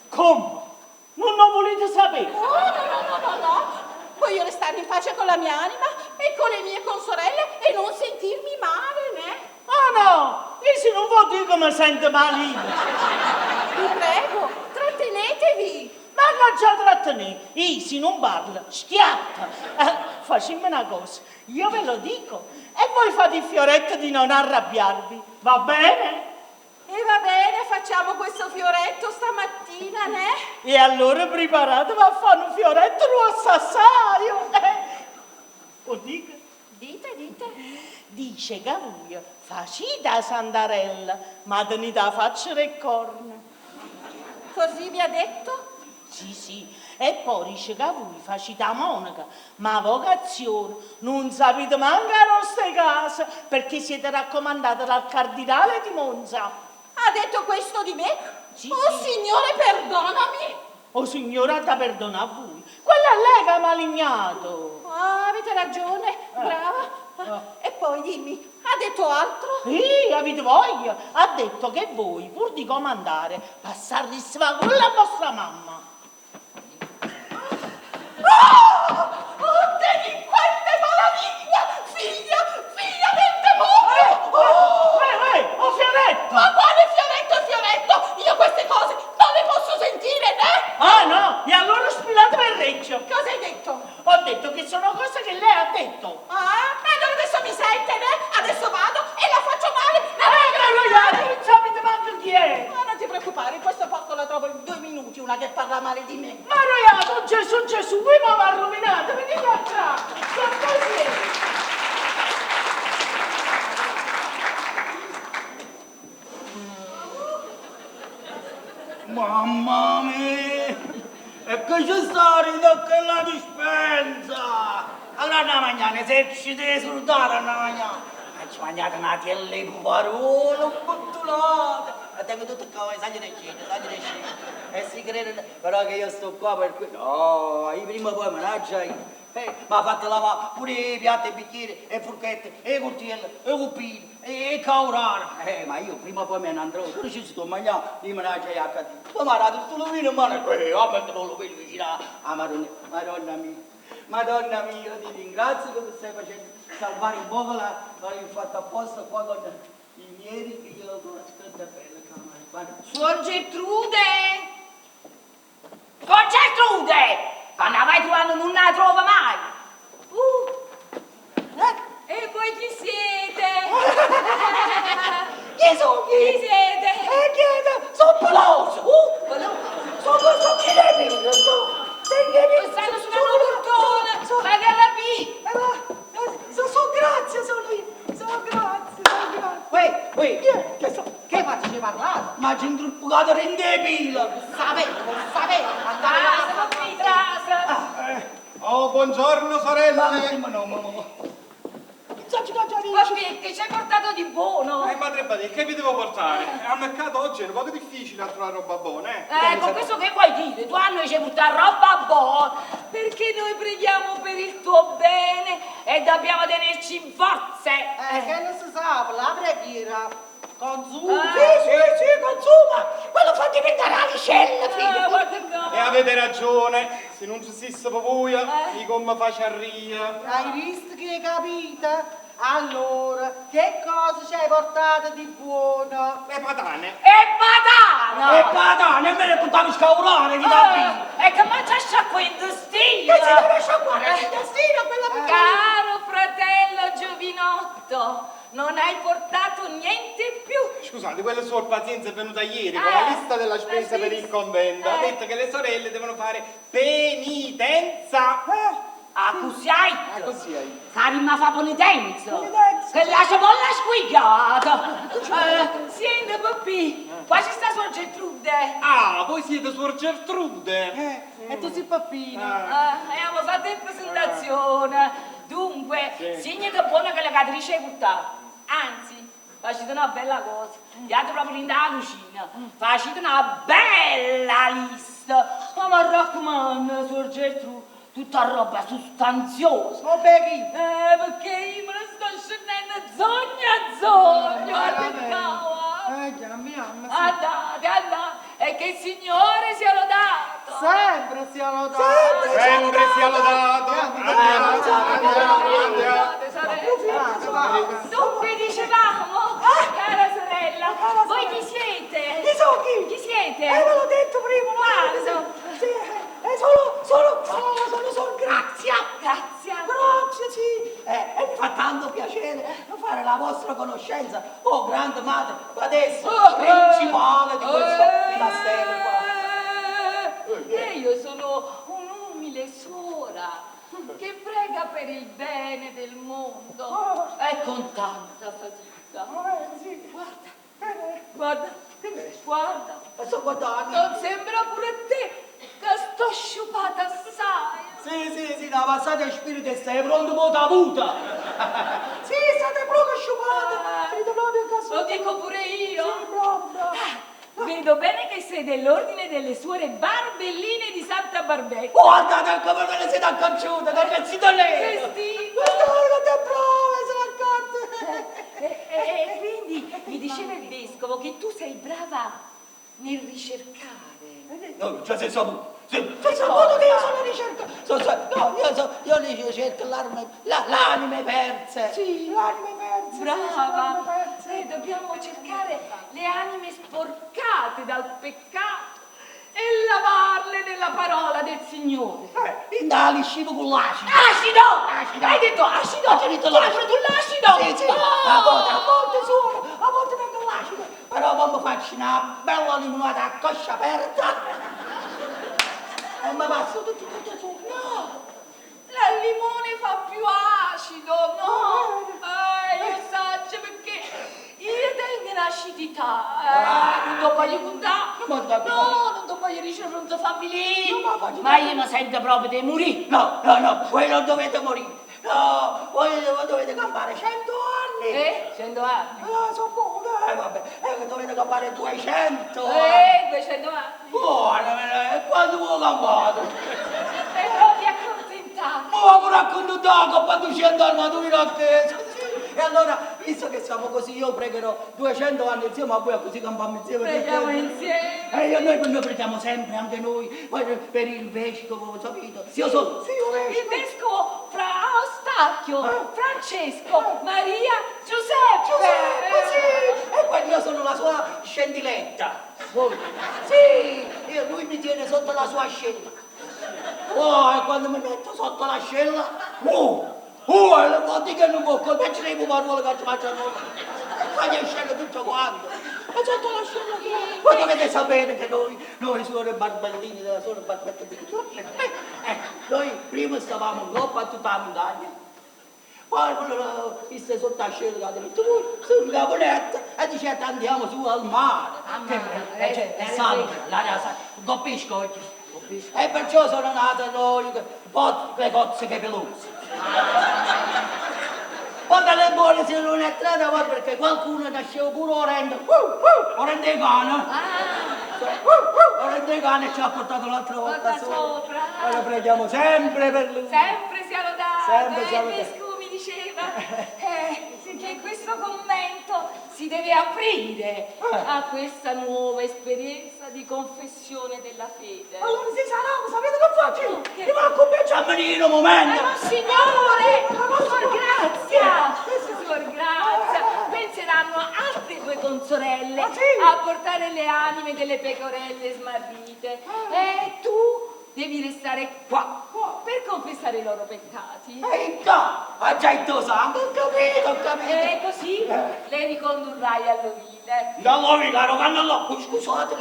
Come? Non lo volete sapere? Oh, no, no, no, no, no. Voglio restare in pace con la mia anima e con le mie consorelle e non sentirmi male, né? Ah no, io se non vi dico mi sento malino. Vi prego, trattenetevi. Ma che già trattenere? Io se non parlo, schiatta. Facciamo una cosa, io ve lo dico e voi fate il fioretto di non arrabbiarvi, va bene? E va bene, facciamo questo fioretto stamattina, né? E allora preparatevi a fare un fioretto rosso assai. Eh. O dico? Dite, dite. Dice che voi facite la sandarella, ma tenete la faccia le corna. Così vi ha detto? Sì, sì, E poi dice che voi facete la monaca, ma a vocazione non sapete manco la nostra casa perché siete raccomandata dal cardinale di Monza. Ha detto questo di me? Sì, oh sì. Signore, perdonami! Oh signora, da perdona a voi. Quella è lei che ha malignato. Ah, avete ragione, brava. E poi dimmi, ha detto altro? Sì, avete voglia. Ha detto che voi, pur di comandare, passarrissimo a quella a vostra mamma. Oh! Oh, delinquente malavigna! Figlia, figlia del demonio! Oh! Eh, eh, oh fioretto! Ma quale fioretto e fioretto? Io queste cose non le posso sentire, né? Ah no, e allora sfilate per Reggio. Cosa hai detto? Ho detto che sono cose che lei ha detto. Ah, allora adesso mi sente, né? Adesso vado e la faccio male! La Eh, ma non sapete manco chi è. Ma non ti preoccupare, in questo posto la trovo in 2 minuti una che parla male di me. Ma Roiato, Gesù, Gesù, voi mi avete rovinato, venite qua. Sono così. Mamma mia! E che ci sta da quella dispensa? Allora andiamo a mangiare, se ci devi soldare andiamo a mangiare. Ma ci mangiate una tiella di puparola, un buttulato. E tengo tutto qua, sai di scende, sai di scende. E si crede, però che io sto qua per cui... No, io prima o poi managgia io. Mi ha fatto lavare pure i piatti, i bicchieri, e forchette, e coltelli, e cuppini, e caurana. Ma io prima o poi me ne andrò, pure ci sto mangiando, mi managgia io a cattivo. Ma mi ha dato sto vino in mano, vabbè, non lo vedo vicino a Madonna, Madonna mia. Madonna mia, io ti ringrazio che mi stai facendo salvare un po' la l'ho fatto apposta qua con i miei che io lo conosco, è bella, guarda. Suor Gertrude! Suor Gertrude! Quando la vai trovando non la trova mai! E voi chi siete? Chi sono? Chi siete? Chi è? Sono peloso! Sono sono chi è mio? Sono Stanno suonando un portone! Ma che la Sono grazie, sono io. Sono grazie, sono grazie. Uè, uè, Chi è? Che so? Che faccio? Ci parlate? Ma c'è intruppato rende pila! Sapevo, sapevo. Andare Trasa, qui, trasa! Oh, buongiorno sorelle! Ma no, ma no. Papi, che ci hai portato di buono? Madre Badia, che vi devo portare? Al mercato oggi è un po' difficile a trovare roba buona, eh? Con questo che vuoi dire? Tu a noi ci hai portato roba buona, perché noi preghiamo per il tuo bene e dobbiamo tenerci in forze. Che non si sa, la preghiera consuma. Sì, sì, sì, consuma! Quello fa diventare la licella, figlio! Guarda qua. E avete ragione, se non ci stesse per voi, io come faccio-ria? Hai visto che hai capito? Allora, che cosa ci hai portato di buono? Le patane. E patana! E patane, me le portavo a scaurare, di da E che mangia sciacqua in intestino! Che si deve sciacquare l'intestino, quella piccola? Caro fratello giovinotto, non hai portato niente più. Scusate, quella suor Pazienza è venuta ieri con la lista della spesa per il convento. Ha detto che le sorelle devono fare penitenza. Ah, così hai. Ah, così hai. Sarima fa penitenza. Che la cipolla squigliata. Senti, papì, qua ci sta suor Gertrude. Ah, voi siete suor Gertrude. E tu sei Pappino. Abbiamo fatto in presentazione. Dunque, Sì. segna che buona che la catrice hai portato. Anzi, facete una bella cosa. Andate proprio in da cucina. Facete una bella lista. Ma mi raccomando, suor Gertrude, tutta roba sostanziosa. Oh, Peggy. Perché io me ne sto scendendo zogna a zogna. Guarda qua. Chiami, chiami, sì. Andate, andate. E che il Signore sia lodato. Sempre sia lodato. Sempre sia lodato. Andiamo, andiamo, andiamo. Andate, sorella. Dunque dicevamo, cara sorella, voi chi siete? Chi sono chi? Chi siete? Ve l'ho detto prima, no? Quando? Sì, sono Grazia. Grazia. Grazie, sì. E mi fa tanto piacere fare la vostra conoscenza. Oh, grande madre, adesso principale di questo monastero qua. E io sono un'umile suora che prega per il bene del mondo e con tanta fatica. Guarda, guarda, guarda. Sto guardando. Non sembra pure a te Che sto sciupata assai. Sì, sì, sì, una passata di spirito e stai pronto per avuta. Sì, state proprio sciupata. Siete proprio Ah. Lo dico pure io. Sì, bravo, bravo. Ah, vedo bene che sei dell'ordine delle suore Barbelline di Santa Barbetta. Guardate come ve ne siete accorciute, che siete lei. Che stima. Questa è brava, se l'ha accorta. E quindi mi diceva il vescovo che tu sei brava nel ricercare. No, già sei saputo. Sì, sei saputo che io sono ricerca. No, io ricerco l'anime perse. Sì. L'anime perse. Sì, Brava. l'anime perse. Dobbiamo cercare le anime sporcate dal peccato e lavarle nella parola del Signore. In scivo con l'acido. Acido! Acido! Hai detto acido? Ho detto Tu l'acido. pure tu l'acido? Sì, sì. Oh! A volte suono, a volte vengo l'acido. Però poi mi faccio una bella limonata a coscia aperta. E mi passo tutto, tutto su. No! Il limone fa più acido, no? Io saccio perché io tengo un'acidità. Non ti voglio contare. No, non ti voglio ricevere, non ti fa morire. Ma io mi sento proprio di morire. No, no, no, voi non dovete morire. No, voi dovete campare 100 anni. 100 anni? No, sono poco, vabbè. Dovete campare 200 anni. 200 anni. Buona, e quando vuoi campare? E proprio accontentato. Ma pure accontentato, ho 200 anni, ma tu mi attesa. E allora, visto che siamo così, io pregherò 200 anni insieme a voi, così campiamo insieme. Preghiamo insieme. E noi preghiamo sempre, anche noi, per il vescovo, sapete? Sì, io sono. Sì, io vescovo. Il vescovo fra Eustachio, Francesco, Maria, Giuseppe. Giuseppe, sì. E poi io sono la sua scendiletta. Sì, lui mi tiene sotto la sua ascella. Oh, e quando mi metto sotto l'ascella, oh! Oh, le volte che non può, come c'è il parola che ci faccio noi? E poi scende tutto quanto. E sotto l'ascella, voi dovete sapere che noi suore Barbellini della suora Barbetta di noi prima stavamo in coppa a tutta la montagna. Poi quello sotto l'ascella, ha detto lui, sul caponetto, e dice andiamo su al mare. È salvo, l'aria salva, coppi scogli. E perciò sono nate noi, le cozze pelose. Poi dalle buone se non è entrata perché qualcuno nasceva pure orrendo, orrendo di cane. Orrendo di cane ci ha portato l'altra volta sopra. Allora preghiamo sempre per lui. Sempre sia lodato. Sempre sia lodato. Il vescovo mi diceva che questo commento si deve aprire a questa nuova esperienza di confessione della fede. Allora si sarà, sapete che faccio? Mi va a cominciare a venire un momento. Ma signore, suor Grazia, suor Grazia, penseranno altre due consorelle a portare le anime delle pecorelle smarrite. E tu devi restare qua per confessare i loro peccati. E qua, ha già il tuo sangue, ho capito, ho capito. E così le ricondurrai all'ovile. All'ovile, no, scusate,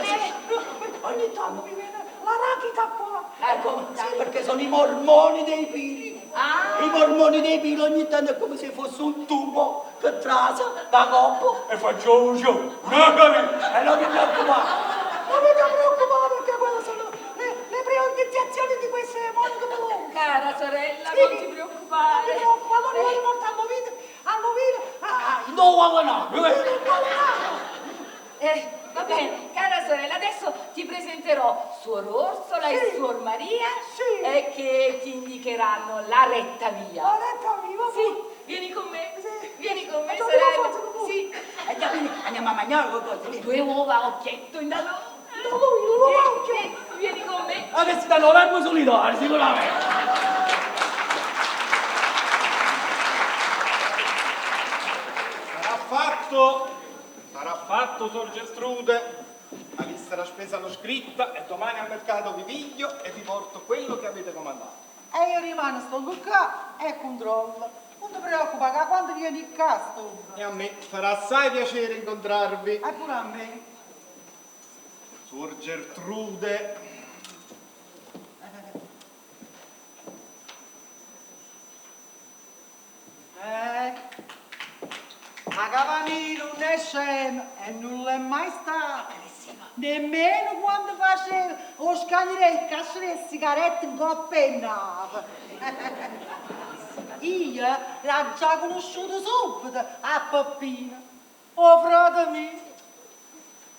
ogni tanto mi viene la rachita qua. Ecco, sì, perché sono i mormoni dei pili. Ah. I mormoni dei pili ogni tanto è come se fosse un tubo che trasa da coppo e fa giù, giù. E non ti preoccupare. Non mi preoccupare perché quelle sono le preorganizzazioni di queste monache pelose. Cara sorella, sì, non ti preoccupare. Non ti preoccupare, allora io li porto all'ovile, no, no, no. Va bene, cara sorella, adesso ti presenterò Suor Orsola e Suor Maria e che ti indicheranno la retta via. La retta via? Sì, vieni con me. Sì. Vieni con me, sorella. Sì. Andiamo a mangiare qualcosa. Due uova, occhietto in da loro. Vieni con me. Adesso danno verbo solidale, sicuramente. Sarà fatto. Sarà fatto, Sor Gertrude. La lista della spesa l'ho scritta e domani al mercato vi piglio e vi porto quello che avete comandato. E io rimane, sto qua e controllo. Non ti preoccupare, che quando vieni qua sto. E a me farà assai piacere incontrarvi. E pure a me. Suor Gertrude. La cavanina non è scema e non l'è mai stata. Nemmeno quando faceva 'o scagno d' 'e casce d' 'e sigarette 'ncopp' 'e nave. Io l'aggia cunusciuto subito a Peppino, 'o frate mio.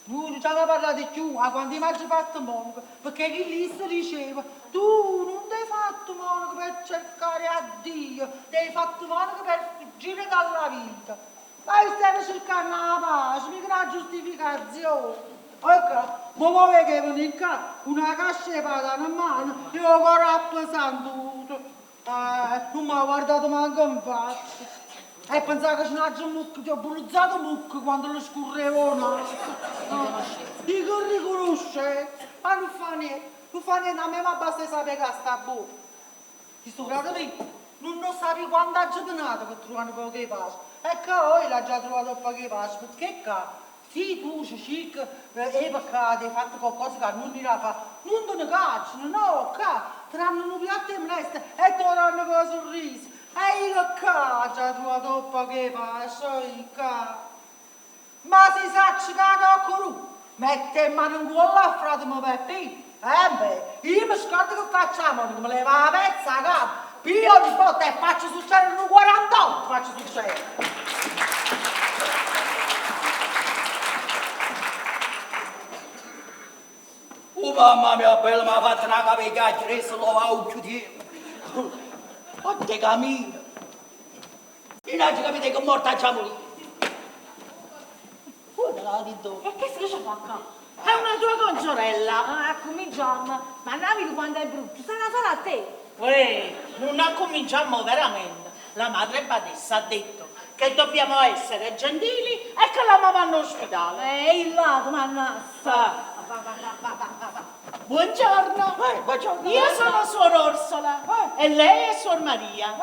Nuje nun c'amma parlato cchiù 'a quando io m'aggio fatto monaco, pecché chill'isso diceva, Tu nun t'hê fatto monaco per cercare a Dio, t'hê fatto monaco per fuggire dalla vita. Ma io stevo cercanno 'a pace, mica na giustificazione. Ecco, mo mo veco 'e venì ccà cu na cascia 'e patane 'mmano e 'o core appesantuto. Eh, nun m'ha guardato manco 'nfaccia. E pensà che ce n'aggio 'mmocca, ti ho pulezzato 'mmocca quando le scurreva 'o naso. Dico riconoscenza, ma nun fa niente, nun fa niente, a me m'abbasta 'e sapè ca sta buono. Chistu frate mio nun 'o sape quanto aggio penato pe truvà nu poco 'e pace. E ca oggi l'aggia truvato 'o poco 'e pace, pecché ccà, si tu ce cirche 'e peccate, 'e fatto qualcosa ca nun ira 'a fa, nun te ne cacciano, no, ccà te danno nu piatto 'e menesta e te 'o danno cu 'o sorriso. E io ccà aggia truvato 'o poco 'e pace, oi ccà. Ma si saccio ca coccheduno mette 'e mmane 'ncuollo a fratemo Peppino, embè, io me scordo che faccio 'a monaca, me levo 'a pezza 'a capo, piglio 'o giubbotto e faccio succedere nu 48, faccio succedere. Uh mamma mia bella m'ha fatto na capa 'e chiacchiere, essa lo va 'o cchiù tiempo. Quanto cammina. Io nun aggio capito che morte aggia murì. Guarda là dinto. E chesto che ce fa ccà? È una tua consorella. Ah, accuminciammo. Ma 'a vide quanto è brutto, sta na sola a te. Uè, nun accuminciammo veramente. La madre badessa ha detto che dobbiamo essere gentili e che la mamma all'ospedale. E il lato, mannassa. Ah. Va, va, va, va, va, va, va. Buongiorno. Buongiorno. Io sono suor Orsola e lei è suor Maria.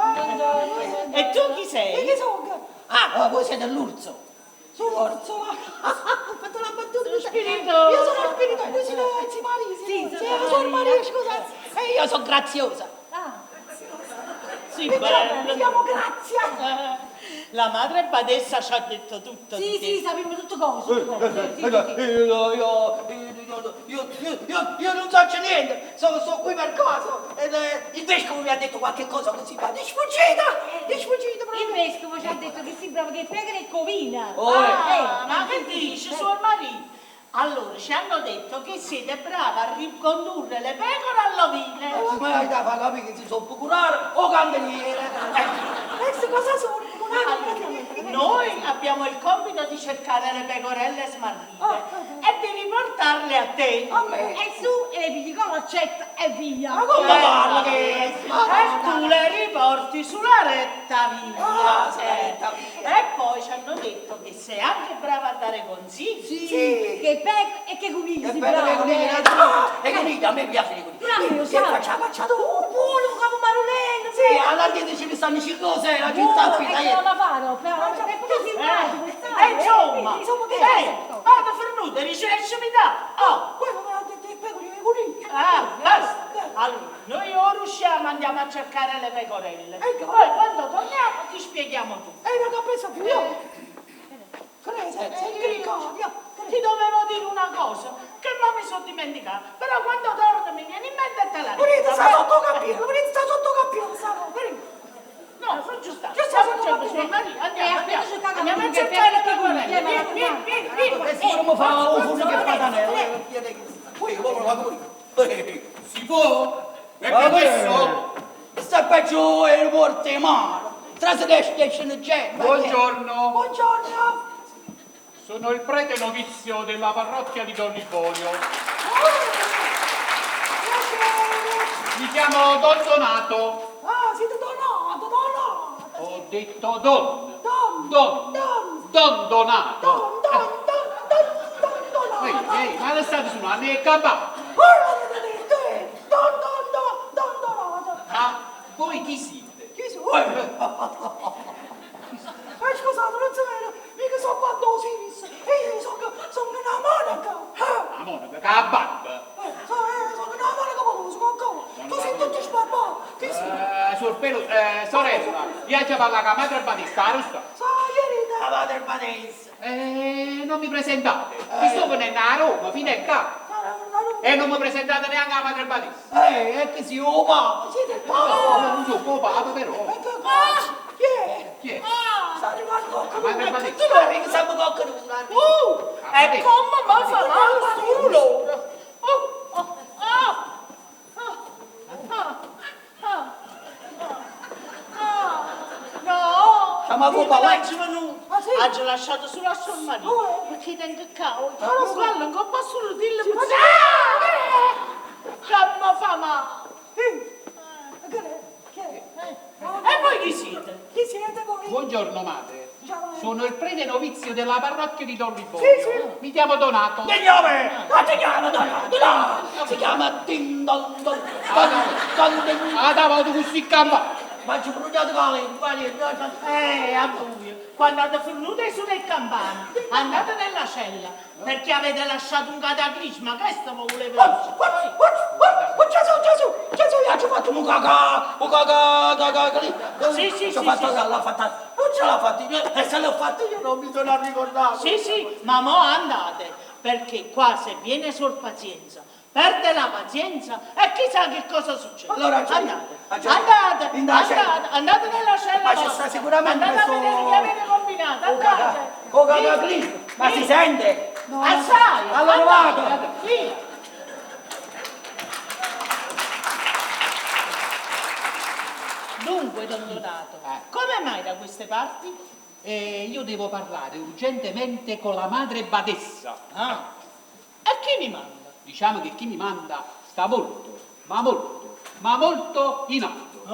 E tu chi sei? E chi sono? Ah, voi siete l'urso. Sono Orsola. Ho fatto la battuta. Sono spiritosa. Io sono spiritosa, voi siete zia Maria. Sì, Sì, sono sono Maria. Maria, scusa. E io sono graziosa. Ah. Sì, Mi chiamo, mi bello. chiamo Grazia. La madre badessa ci ha detto tutto Sì, di te. sì, sappiamo tutte cose. Tutte cose. Sì, sì, sì. Io, io, io, io, io, io non so niente, sono, sono qui per caso. Ed, il vescovo mi ha detto qualche cosa così, ma di sfuggita, di sfuggita Il proprio. vescovo ci ha detto che si bravo che prega nel covina. Oh, Ah, Eh, ma che sì, sì, dici, sì. suor Maria? Allora, ci hanno detto che siete brava a ricondurre le pecore all'ovile. Ma hai da far capire che si sono procurare o candeliere. Adesso cosa sono? Noi abbiamo il compito di cercare le pecorelle smarrite e di riportarle a te. A me. E su e le pigli con l'accetta e via. Ma come parla che E tu le riporti sulla retta via. Ah, sulla retta via. E poi ci hanno detto che sei anche brava a dare consigli. Sì, Sì. che pecore e che conigli Che si bello bravo. che conigli, ah, e conigli, a me piace i conigli. Bravo, Che sai. faccia, faccia tu? Oh, buono, un capo marulello. Sì, alla dietro ce ne stanno 5 o 6, la città qui, E dai. che non la faro, però è proprio simpatico, sai? E insomma, Insomma, che eh, vado fornuta, ricerca mi dà. Oh, Quello me l'ha detto il pecore e i conigli. ah, basta. Allora, noi ora usciamo, andiamo a cercare le pecorelle. Ecco. Poi quando torniamo ti spieghiamo tutto. E non ho preso più io. Crede, Eh, ricordi. Ti dovevo dire una cosa, che non mi sono dimenticata, però quando torno mi viene in mente e te la dico. Venite, sta va sotto cappello, venite, sta sotto cappello, sta no, venite. No, non ci sta. Ci sta Stiamo sotto facendo cappello. suor Maria, andiamo, Eh, andiamo. appena cercato Andiamo a che cercare le pecore, pecorelle. che Vieni, vieni, vieni, vieni. Questo come fa un forno che patanella. Poi, come va come? Si può? È Va permesso? Sta peggio è il morte in mano. Tra se esce esce gente. Buongiorno. Buongiorno. Sono il prete novizio della parrocchia di Don Liborio. Piacere. Mi chiamo Don Donato. Ah, siete donato, donato. Ho detto Don. Don. Don. Don. Don Donato. Don, don, don, don, don, Ehi, donato. ehi, ma state suonando le campane. Ora l'avete detto, eh. Don, don, don, don, donato. Ma voi chi siete? Chi sono? Eh, scusate, non si vede, mica sono quanto Osiris. Io sono, sono una monaca. Eh. La monaca, che la barba. Sono una monaca pelosa, con cosa? Tu sei tutto sbarbato. Chi sei? Suor Pelo, sorella, io ci parlo con la madre Batista, la russa. Sa, ieri La madre Batista. Eh, non mi presentate. Mi sto venendo a Roma, fino a qua. E non mi presentate neanche a Madre Badessa. E che si oh papa, siete il papa! Non so, oh, papa però. Chi è? Chi è? Sta arrivando qualcuno. Madre Badessa. Tu lo vedi che siamo qualcuno. E come mi fa male sto dolore? Oh, oh, ah, ah, ah, ah, ah, no! Siamo a Cuba, vai. Io venuto. Ha lasciato solo a suo marito. Perché tengo qua, oh, guarda, non posso solo dirle che mi fa male. E voi chi siete? Chi siete voi? Buongiorno madre. Ciao. Sono il prete novizio della parrocchia di Don Liborio. Sì, sì. Mi chiamo Donato. Che nome? Ma si chiama Donato, no! Si chiama Din Don Don Don Don Din. Ah, davanti questi campa. Ma ci bruciate con la lingua, A buio. Quando avete finito sulle campane, andate nella cella, perché avete lasciato un cataclisma, questo vi volevo dire. Guarda, guarda, guarda, Gesù, Gesù, Gesù, io ci ho fatto un cacà, un cacà, cacà, cacà. Sì, sì, Ci ho sì, fatto, sì, l'ho fatta, non ce l'ho fatta io, e se l'ho fatta io non mi sono ricordato. Sì, sì, ma mo andate, perché qua se viene Suor Pazienza, perde la pazienza e chissà che cosa succede. Allora, c'è- andate, c'è- andate, in da cella. andate, andate nella cella Ma ci vostra. sta sicuramente Andate a questo- vedere che avete combinato, Un cacà, andate. un Via, cacà, ma si via. sente? Assai, Allora andate, vado. Via. Dunque, don Donato, come mai da queste parti? Io devo parlare urgentemente con la madre badessa. Ah. E chi mi manda? Diciamo che chi mi manda sta molto, ma molto, ma molto in alto.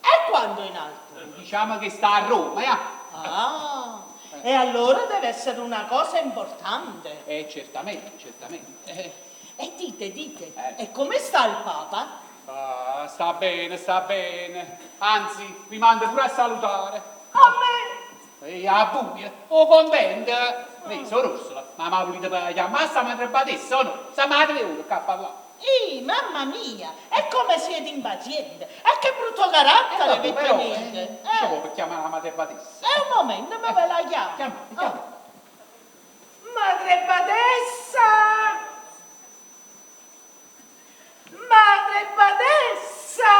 E quando in alto? Diciamo che sta a Roma, eh? Ah, e allora deve essere una cosa importante. Certamente, certamente. E dite, dite, e come sta il Papa? Ah, sta bene, sta bene. Anzi, vi manda pure a salutare. A me? E a buia, o contenta. Lei, sono Ursula, ma mi volete chiamare sta madre badessa o no? Sta madre è uno che ha parlato. Ehi, mamma mia, e come siete impaziente? E che brutto carattere Vabbè, che però, tenete! Dicevo per chiamare la madre badessa. È un momento, ma ve la chiamo. Chiama, chiama. Madre badessa! Madre badessa!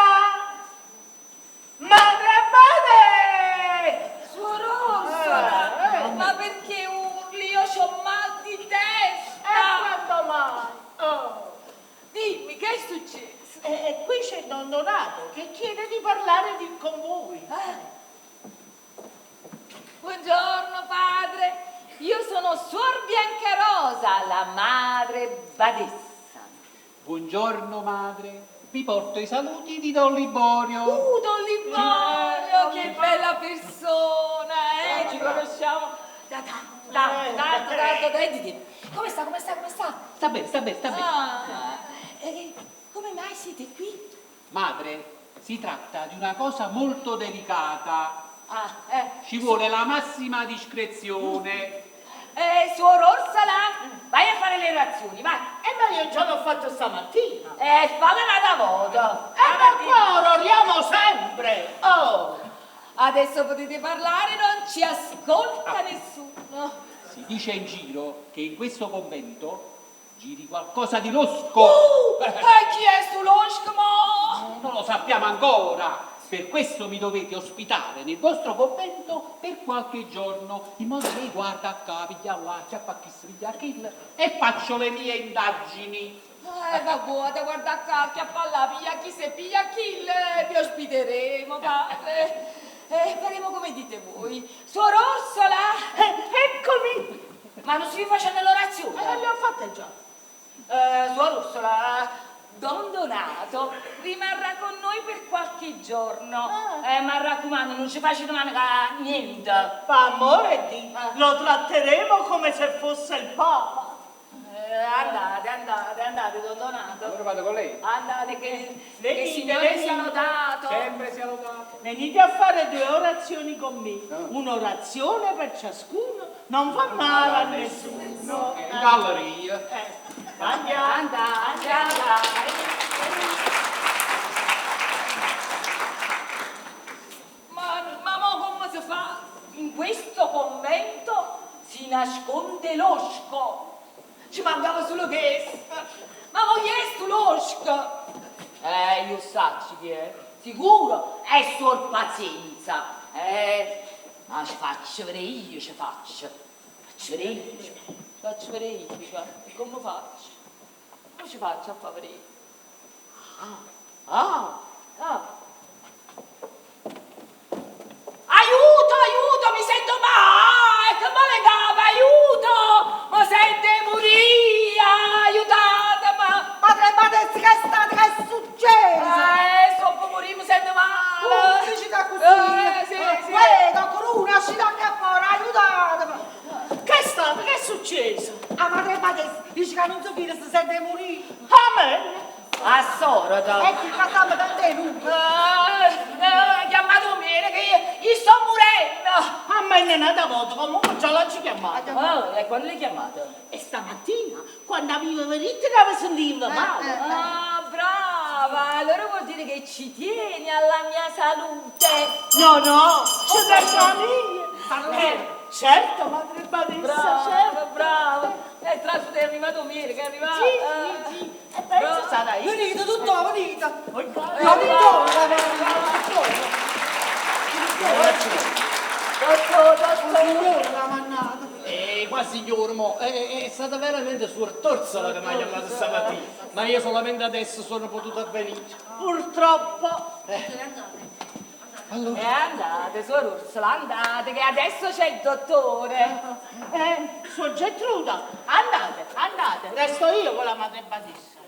Madre badessa! Suor Orsola, Eh, eh. ma perché urli? Io c'ho mal di testa. E quando mai? Oh. Dimmi, che è successo? E qui c'è Don Donato che chiede di parlare con voi. Buongiorno padre, io sono Suor Biancarosa, la madre badessa. Buongiorno madre, vi porto i saluti di Don Liborio. Don Liborio, che bella persona, eh? Ci conosciamo da tanto, tanto, tanto, tanto, tanto. Come sta, come sta, come sta? Sta bene, sta bene, sta bene. Ah, come mai siete qui? Madre, si tratta di una cosa molto delicata. Ah, eh. Ci vuole la massima discrezione. Suor Orsola, vai a fare le razioni, vai. Ma io già l'ho fatto stamattina. Falla un'altra volta. Ma qua ororiamo sempre. Oh. Adesso potete parlare, non ci ascolta nessuno. Si dice in giro che in questo convento giri qualcosa di losco. E chi è sto losco, mo? Non lo sappiamo ancora. Per questo mi dovete ospitare nel vostro convento per qualche giorno, in modo che guarda qua, piglia là, ciappa chi si piglia chi, e faccio le mie indagini. Va buona, guarda qua, chiappa là, piglia chi se piglia chi, vi ospiteremo, padre. Faremo come dite voi. Suor Orsola! Eccomi! Ma non si facendo l'orazione? Le ho fatte già. Suor Orsola, Don Donato rimarrà con noi per qualche giorno. Ma raccomando, non ci faccia domani niente. Pa amore di, lo tratteremo come se fosse il Papa. Andate, andate, andate, Don Donato. Allora vado con lei. Andate, che Venite, il Signore venite. sia lodato. Sempre sia lodato. Venite a fare 2 orazioni con me. Un'orazione per ciascuno, non fa male a nessuno. In galleria. Andiamo. Andate, andate. Ma mo come si fa? In questo convento nasconde losco. Ci mancava solo chesto. Ma mo chi è stu losco? Eh, io saccio chi è. Sicuro è Suor Pazienza. Eh, ma ci faccio vedere io, ci faccio. Faccio vedere io, ci faccio vedere io, ci faccio. Come faccio? Come ci faccio a far vedere? Ah, ah, ah. Aiuto, aiuto, mi sento male, che male capo, aiuto! Mi sento morire, aiutatemi! Madre Badessa, che è stato? Che è successo? Sto per morire, mi sento male! Oh, dici da così? Sì, sì. Guarda, corona, uscita anche fuori, aiutatemi! Che è stato? Che è successo? La madre Badessa dice che non si fida, si sente morire. Amen! A sorda! Ecco, che stiamo tanto lungo. Chiamato me, che io sto morendo! A me non è nata volta, comunque già l'ho chiamata. Oh, e quando l'hai chiamata? E stamattina, quando avevo venuto, che mi sentivo male. Ah, brava! Allora vuol dire che ci tieni alla mia salute! No, no, c'è da famiglia. Certo, madre Badessa, Brava, certo. brava! E tra l'altro è arrivato Miele, che è arrivato! Sì, sì, sì. E penso sarà io. Venite, tutto, venite. Brava. Signore l'ha mandato. Qua signore, mo, è stata veramente suor Torzola che mi ha chiamato stamattina, ma io solamente adesso sono potuto venire. Purtroppo. Allora. E andate, suor Ursula, andate, che adesso c'è il dottore. Suor Gertruda, andate, andate, resto io con la madre Badessa.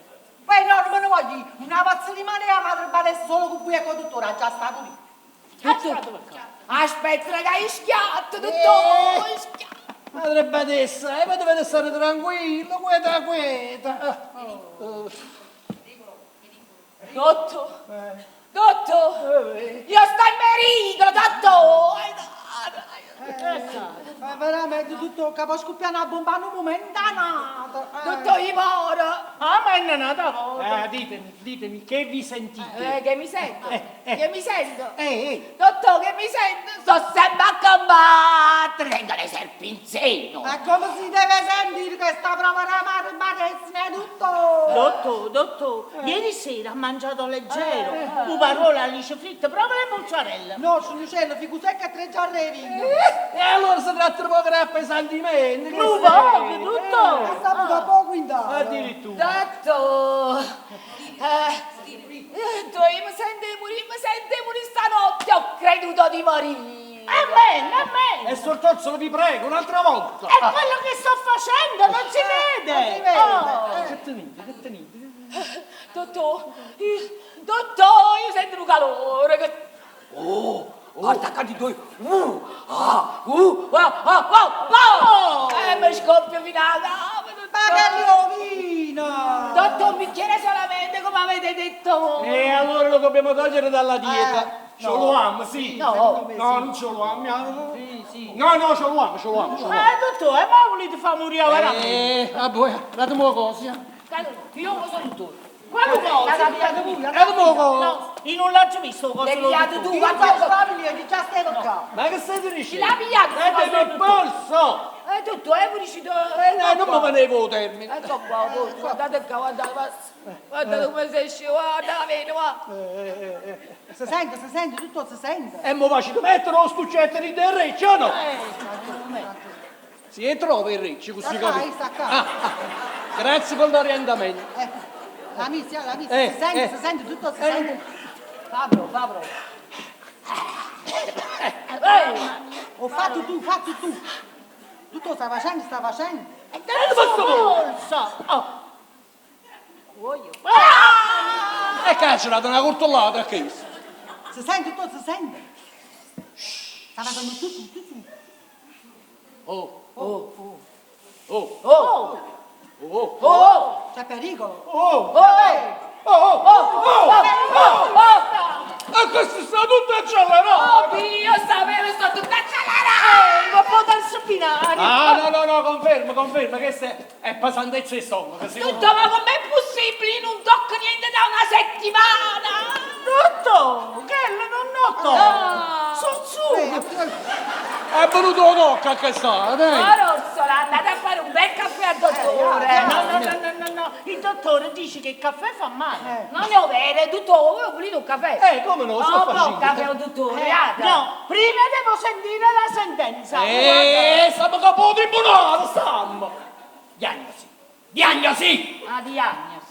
Beh, no, non me ne voglio dire. Una pazza di mano e la madre Badessa solo con cui è conduttore, già stato lì. Aspetta, che hai schiatto, dottore, schiatto. Madre Badessa, ma dovete stare tranquillo, quieta, quieta. Dottor, dottor, io sto in pericolo, dottore. Veramente tutto capo scoppiare una bomba in un momento nato. Dottor, io moro. Ah, ma è nata volta. Ditemi, ditemi, che vi sentite? Che mi sento? Che mi sento? Dottor, che mi sento? Sto sempre a combattere, tengo le serpi in seno. Ma come si deve sentire questa prova da madre Badessa, tutto? Dottor, dottor, ieri sera ha mangiato leggero, puparola, alice fritte, prova le mozzarella. No, sono uccello, figu secca e tre giorni di vino. E allora si tratta di poco appesantimento. che Nu sei? poco, dottor. È saputo poco in dato. Addirittura. Dottor, io mi sento di morire, mi sento di morire stanotte, ho creduto di morire. Amen, amen. E suor Torzolo, vi prego, un'altra volta. È quello che sto facendo, non si vede. Non si vede. Oh. Che tenete, che tenete? Dottor, io sento un calore che... Oh, guarda che di due. Ah, ah, ah, ah, ah. Mi scoppio fino alla cava, Ma dottore. che rovina! Dottor, un bicchiere solamente, come avete detto voi. E allora lo dobbiamo togliere dalla dieta. Ce no. lo amo, sì. No. No, non ce lo amo. Sì, sì. No, no, ce lo amo, ce lo amo, ce lo amo. Dottore, ma volete far morire veramente? A voi, datemi una cosa. Io lo sono dottore. Quale cosa? L'ha pigliato voi, l'ha Datemi una cosa. No, io non l'ho visto cosa L'hai l'ho pigliato detto. tu, Io guarda. faccio famiglia, che già stai qua. Ma che stai dicendo? Chi l'ha pigliato? Datemi il polso! Dottore, pure ci do... No, non mi venevo termine. Ecco qua, guardate qua, guardate, guardate come si esce, guarda la vena, guarda. Si sente, si sente, tutto si sente. E mo faccio mettere lo scuccetto di del riccio o no? Si trova il riccio, così Sta qua, capito. sta qua. Ah, ah, grazie per l'orientamento. La misia, la misia, si sente, si sente, tutto si sente. Fabro, Fabro. Ho fatto tu, fatto tu. Tutto sta facendo, sta facendo. E dentro la borsa. Oh. E cazzo, dato una coltellata a questo. Si sente, tutto si sente. Sta facendo tutto, tutto. Oh, oh, oh, Oh, oh, oh, C'è pericolo. oh, oh, oh, oh, oh, oh, E questo sta tutto accelerato! oh, Dio, sapevo, sto tutta accelerata. Ma può darsi finale. Ah, no, no, no, confermo, confermo, questa è pesantezza di stomaco, sicuro. Tutto, ma com'è possibile? Io non tocco niente da una settimana. Dottor, che non noto. No. Su, su. È venuto un occhio a che sta, dai. Ma Orsola, Andate a fare un bel caffè al dottore. No, no, no, no, no, no, il dottore dice che il caffè fa male. Non è vero, dottore, voi volete un caffè? Come no, sto Oh, boh, facendo. caffè al dottore, guarda. No, prima devo sentire la sentenza. Stiamo capo tribunale, stiamo! Diagnosi! Diagnosi! Ah, diagnosi.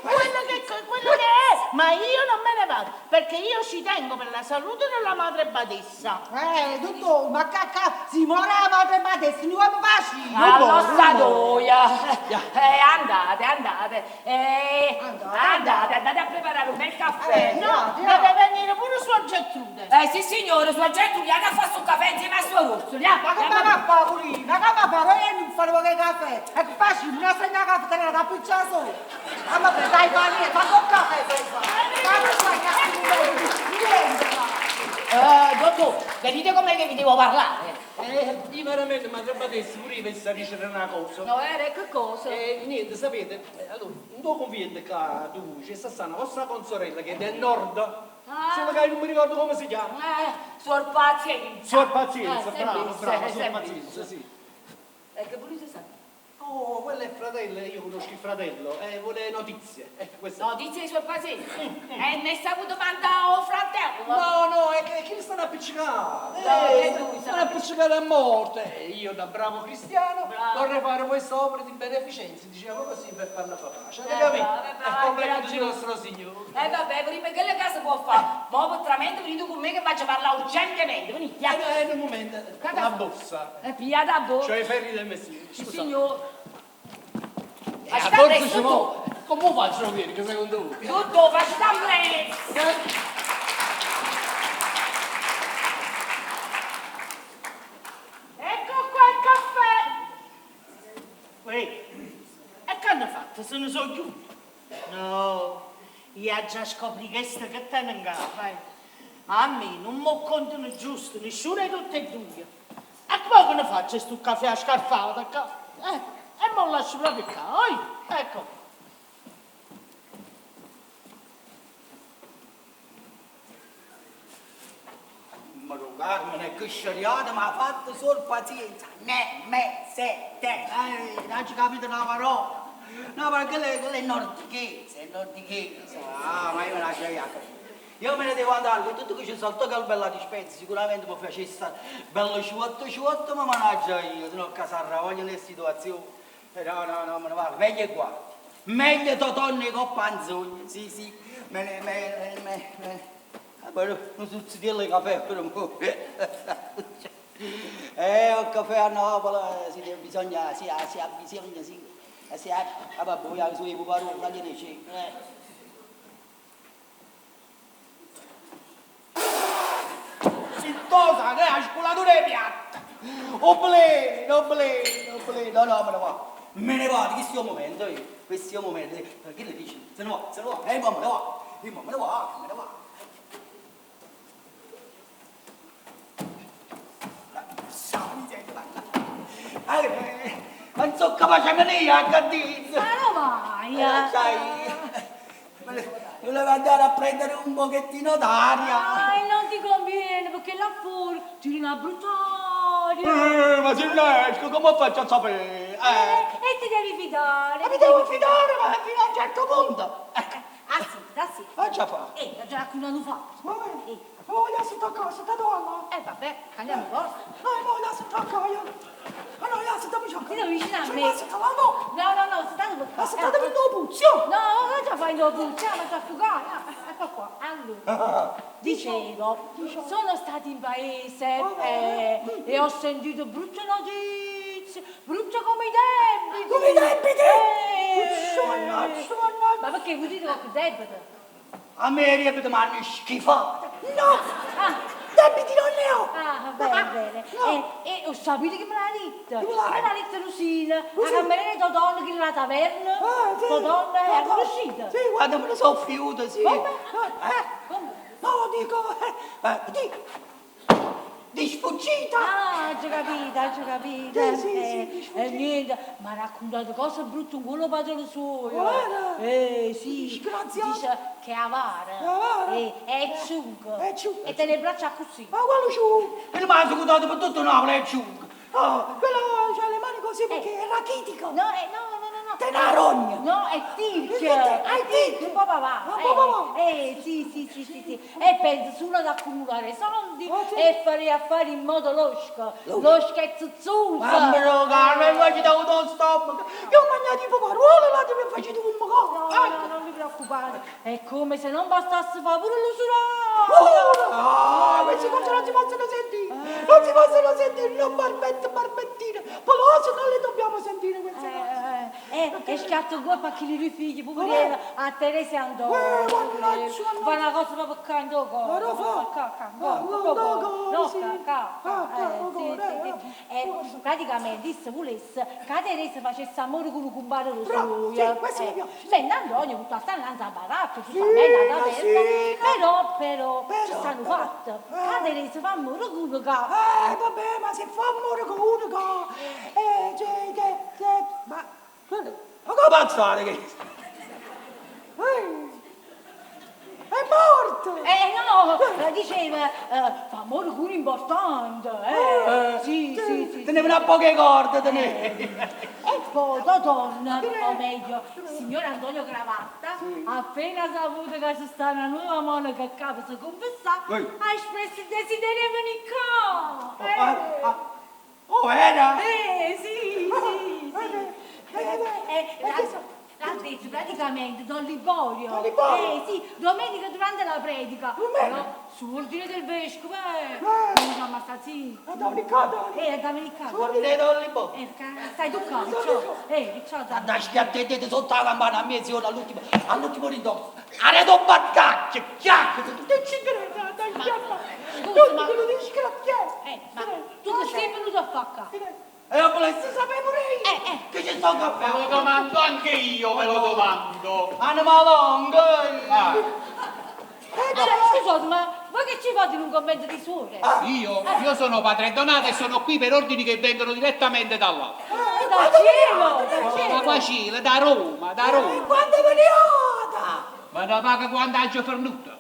Quello che è, ma io non me ne vado, perché io ci tengo per la salute della madre badessa. Dottore, ma cacca, si muore la madre badessa, non vuoi facile. Allora, doia. Andate, andate. Andate, andate a preparare un bel caffè. No, deve venire pure sua Gertrude. Sì signore, sua Gertrude, andate a fare un caffè insieme a sua Ursula. Ma che va a fare, Pulì? Ma che va a fare? Io non farò che caffè. È facile, una segna caffè, te la cappuccia solo. Ah, vabbè, dai, va via, fa un caffè, fai fa. Ma non fai cazzo, niente. Dottore, venite con me che vi devo parlare. Io veramente, ma badessa, pure io penso a dicere una cosa. No, che cosa? Niente, sapete, allora, un po' conviene che tu c'è sta una vostra consorella che è del nord, solo che non mi ricordo come si chiama. Suor Pazienza. Suor Pazienza, bravo, bravo, Suor sempre Pazienza, visto. sì. E che volete sapere? Oh, quello è il fratello, io conosco il fratello, vuole notizie. Questo. Notizie di Suor Pazienza? Ne è saputo mandare un fratello? No, no, è che li stanno appiccicando. No, che lui Stanno appiccicando a morte. Io da bravo cristiano vorrei fare questa opera di beneficenza, diciamo così, per farla fare pace. Avete capito? Bravo, È completo di ragione. nostro Signore. Vabbè, prima che le case può fare. Ma veramente venite con me che faccio parlare urgentemente. Venite, Un momento, la borsa. Pigliate la borsa. Cioè i ferri del mestiere. Sì, signore. A Facciamo forza presto, ci vuole. Come faccio a dire che secondo voi? Tutto, facciamo presto. Ecco qua il caffè. Uè, e che hanno fatto? Se ne sono chiusi? No, io già scopri questo che te ne in capo, eh. A me non mi contano giusto, nessuno di tutte e due. E poi che ne faccio sto caffè a scarfata qua? E me lo lascio proprio qua, oi? Ecco. Ma Carmine, che sceriata, ma ha fatto solo pazienza. Ne, me, se, te. Non ci capito una parola. No, ma quella è nordichese, è nordichese. Ah, ma io me la sceriata. Io me ne devo andare, con tutto che ci salto che bella dispensa, sicuramente mi facesse bello ciuotto ciuotto, ma mannaggia io, se no casarra, voglio nelle situazioni. No, no, no, me ne vado, meglio qua. Meglio Totonno con panzogna, sì, sì, me ne, me, me, me. Ah, però non succede il caffè per un po'. Un caffè a Napoli, si deve, bisogna, si ha, si ha bisogno, sì. Si ha, ah, vabbè, vogliamo su i puparoli, la ne c'è. Sittosa, che la scolatura è piatta. Oblè, oblè, oblè, no, no, me ne vado. Me ne vado, questo è il momento, io. Questo è il momento. Che le dici? Se ne va, se ne va, me ne va, me ne va, me ne va. Non so capace a venire a Cadiz. Ma no vai. Sai, volevo andare a prendere un pochettino d'aria. Ah, non ti conviene perché là fuori tiri una brutta aria. Ma se non esco, come faccio a sapere? E ti devi fidare. Ma mi devo fidare, ma fino a un certo punto. Assitta, assitta. Ma già fa. Già raccontato fatto. Ma voglio sentire cosa, da dove? Vabbè, cambiamo posto. No, voglio sentire cosa. Ma no, io sto vicino. Ti vicino a me. No, no, no, state per Ma state per il puzio. No, cosa fai il puzio? Ma sta affogando. Ecco qua. Allora, dicevo, sono stati in paese e ho sentito brutte notizie, brutte come i debiti. Come i debiti? Ma perché vuoi dire qualche debito? A me i debiti mi hanno schifato. No! Debiti non ne ho! Ah, bene, bene. No. E ho saputo che me l'ha detto. Chi me l'ha Me l'ha detto Rosina, la cameriera di Totonna che era la taverna. Ah, sì. Totonna è conosciuta. Sì, guarda, me ne sono fiuto, sì. Come? Come? No, dico, di sfuggita. Ah, ho capito, ho capito. Sì, sì, sì, di sfuggita. E niente, mi ha raccontato cose brutte un quello padre suo. Guarda. Sì. Disgraziato. Dice che è avara. Avara. È ciucco. È ciucco. E te le braccia così. Ma quello ciucco. E mi ha secondato per tutto Napoli, è ciucco. Oh, quello c'ha le mani così perché è rachitico. No, no, no, no, no. Te una rogna. No, è tirchio. Che te- ah, è tirchio. Un po' papà. Un po' papà. Sì, sì, sì, sì, sì. E penso solo ad accumulare soldi Oh, sì. e fare affari in modo losco. Losco e zuzzuso. Mamma mia, cara, mi faccio da uno stomaco. Io ho mangiato i pomaruoli, l'altro mi ha fatto un No, po'. no, non vi preoccupate. È come se non bastasse fare pure l'usuraio. Oh, queste cose non si possono sentire. Non si possono sentire, non barbette, barbettine. Pelose non le dobbiamo sentire queste cose. E schiatto in colpa a chi li rifigli, poverella, a Teresa e Antonio. Mannaggia, Fa una cosa proprio qua in cuore. Ma lo fa? Qua, qua, Ah, qua, no, proprio no, qua. No, sì. qua, qua, qua, Ah, qua, sì, cuore, sì, sì. Praticamente disse volesse che Teresa facesse amore con un compare lo Bravo, suo. sì, questo mi piace. Mentre Antonio tutta sta innanzi a baracca, Sì, giustamente alla sì, taverna. Però, però, Però, ci stanno però, fatte. Che Teresa fa amore con uno che... Vabbè, ma se fa amore con uno che... Cioè, che, che, ma... Quello... Ma come pensate che... È morto! No, no, diceva, fa amore con uno importante, Sì, sì, sì. Tenevano a poche corde, tenevano. E poi Dodonna, o meglio, il signor Antonio Cravatta, appena saputo che ci sta una nuova monaca a capo si confessà, ha espresso il desiderio di venire qua. Oh, era? Sì, sì, sì. L'ha detto praticamente Don Liborio. Don Liborio? Sì, domenica durante la predica. Domenica? Però, su ordine del vescovo, non siamo stati zitti. A Don Riccardo? A Don Riccardo. Su ordine di Don Liborio. Stai tu qua, perciò. Perciò, dai. Andai schiattete sotto la campana a mezz'ora all'ultimo, all'ultimo ridosso. Arredo battaglia, chiacchiere, Non ci credo, dai, chiama. Scusa, Non ma... quello di scracchiare. Ma tu che sei venuto a fare qua? E io volessi sapere pure io. Che ci sto a Ve lo domando anche io, ve lo domando. Anima longa. Ah. Scusate, ma voi che ci fate in un convento di suore? Io? Io sono padre Donato e sono qui per ordini che vengono direttamente dall'alto. Dal cielo, dal Da cielo. Quacile, da Roma, da Roma. Quando veniate? Ma da paga quando ha già fornuto.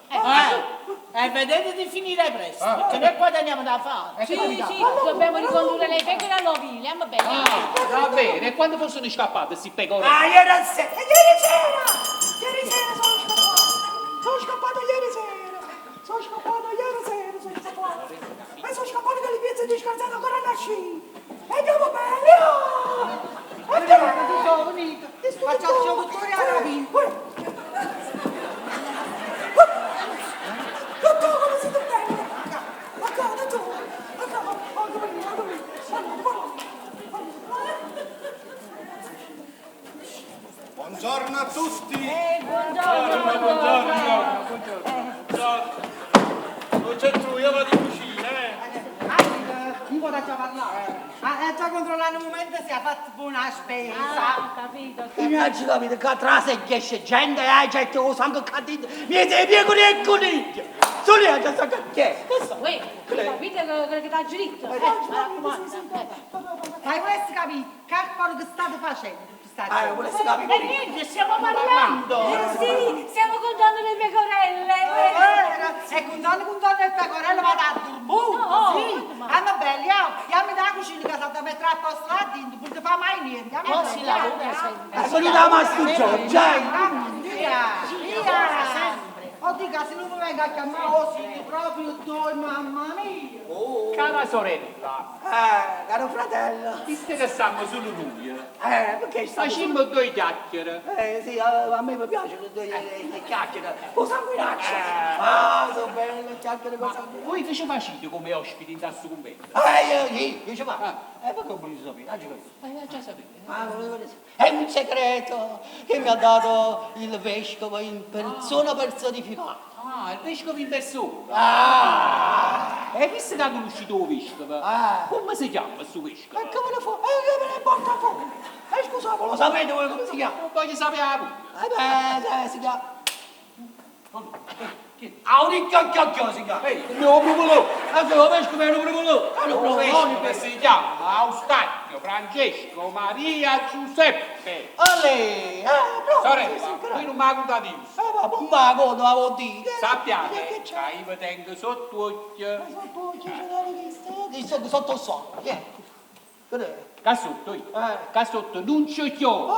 E vedete di finire presto, perché noi guadagniamo da fare. Sì, sì, dobbiamo ricondurre le pecore all'ovile, va bene. Ah, va bene, e quando possono scappare questi pecore? Ah, ieri sera, ieri sera, ieri sera sono scappato, sono scappato ieri sera, sono scappato ieri sera, sono scappato, e sono scappato dalle piazze di scarzato ancora nasci, e andiamo bene, oh! Andiamo! Facciamo dottore Arabin. Dottore, come siete belli! Ma qua, dottore, ma qua, oh, come lì, come lì, Buongiorno a tutti! Buongiorno, buongiorno! Buongiorno! Non c'è tu, io vado in cucina, eh! Un po' da parlare. Ah, già controllando un momento si è fatto buona spesa. Ah, ho capito, ho Io non ci capito, che tra se esce gente, gente, lo sangue cadito, mi sei piccoli e conigli. Solo io già so che è. Che so? Uè, capite quello che ti ha diritto? Mi raccomando. Ma volessi capire che quello che state facendo? Ah, io volessi capire E niente, stiamo parlando. Sì, stiamo contando le pecorelle. E contando contando le pecorelle vado a dormire, No, sì. Ah, va bene, io mi dà la cucina che da mettere a posto là dentro, non ti fa mai niente. Oh, si lavora sempre. È venuta la mastuccia, già. Via, via. Oh, dica, se non mi venga a chiamare, oh, siete proprio due, mamma mia. Cara sorella. Caro fratello. Visto che stiamo solo noi, Perché stiamo facciamo due chiacchiere. Sì, a me mi piace le chiacchiere, con sanguinaccio. Ah, sono belle le chiacchiere con sanguinaccio. Voi che ci facete come ospiti in questo convento? Io ci faccio. Perché ho voluto sapere? Ah, già sapevo. Ah, volevo sapere. È un segreto che mi ha dato il vescovo in persona personificata. Ah, il vescovo in persona. Ah! E visto che ha conosciuto il vescovo, Ah. come si chiama questo vescovo? E come lo fa? E che me ne porta fuori? Scusate, lo sapete voi come si chiama? Non voglio sapere pure. Beh, si chiama... Auricchio si chiama. Ehi, il mio provolò. Ah, sì, lo vescovo è un provolò. Ah, Il vescovo si chiama Eustachio Francesco Maria Giuseppe. Olè! Bravo, Sorella, sì, sì, voi non mi contate giusto. Ma non me la conto, ma vuol dire. Sappiate che io vi tengo sotto occhio. Sotto occhio c'è la rivista. Sotto il sonno, vieni. Che è? Ca sotto io. Ca sotto nun ce chiove.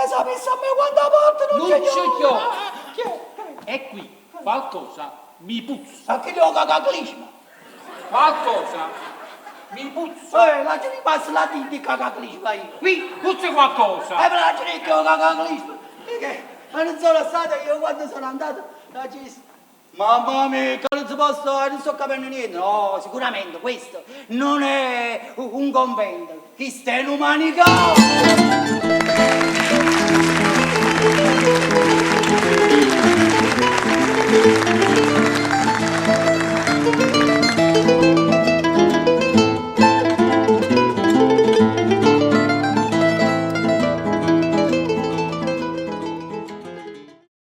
Sapesse a me quanta volte non Non c'è ce chiove. Chi è? E qui qualcosa mi puzza. Ma che è cacaclisma? Qualcosa mi puzza. La ci rimasto la tinta il cacaclisma io. Qui puzza qualcosa. Ma la ci il cacaclisma. Perché? Ma non sono stato io quando sono andato, la ci... Mamma mia, che non si può stare, non sto capendo niente. No, sicuramente questo non è un convento, questo è un manicomio.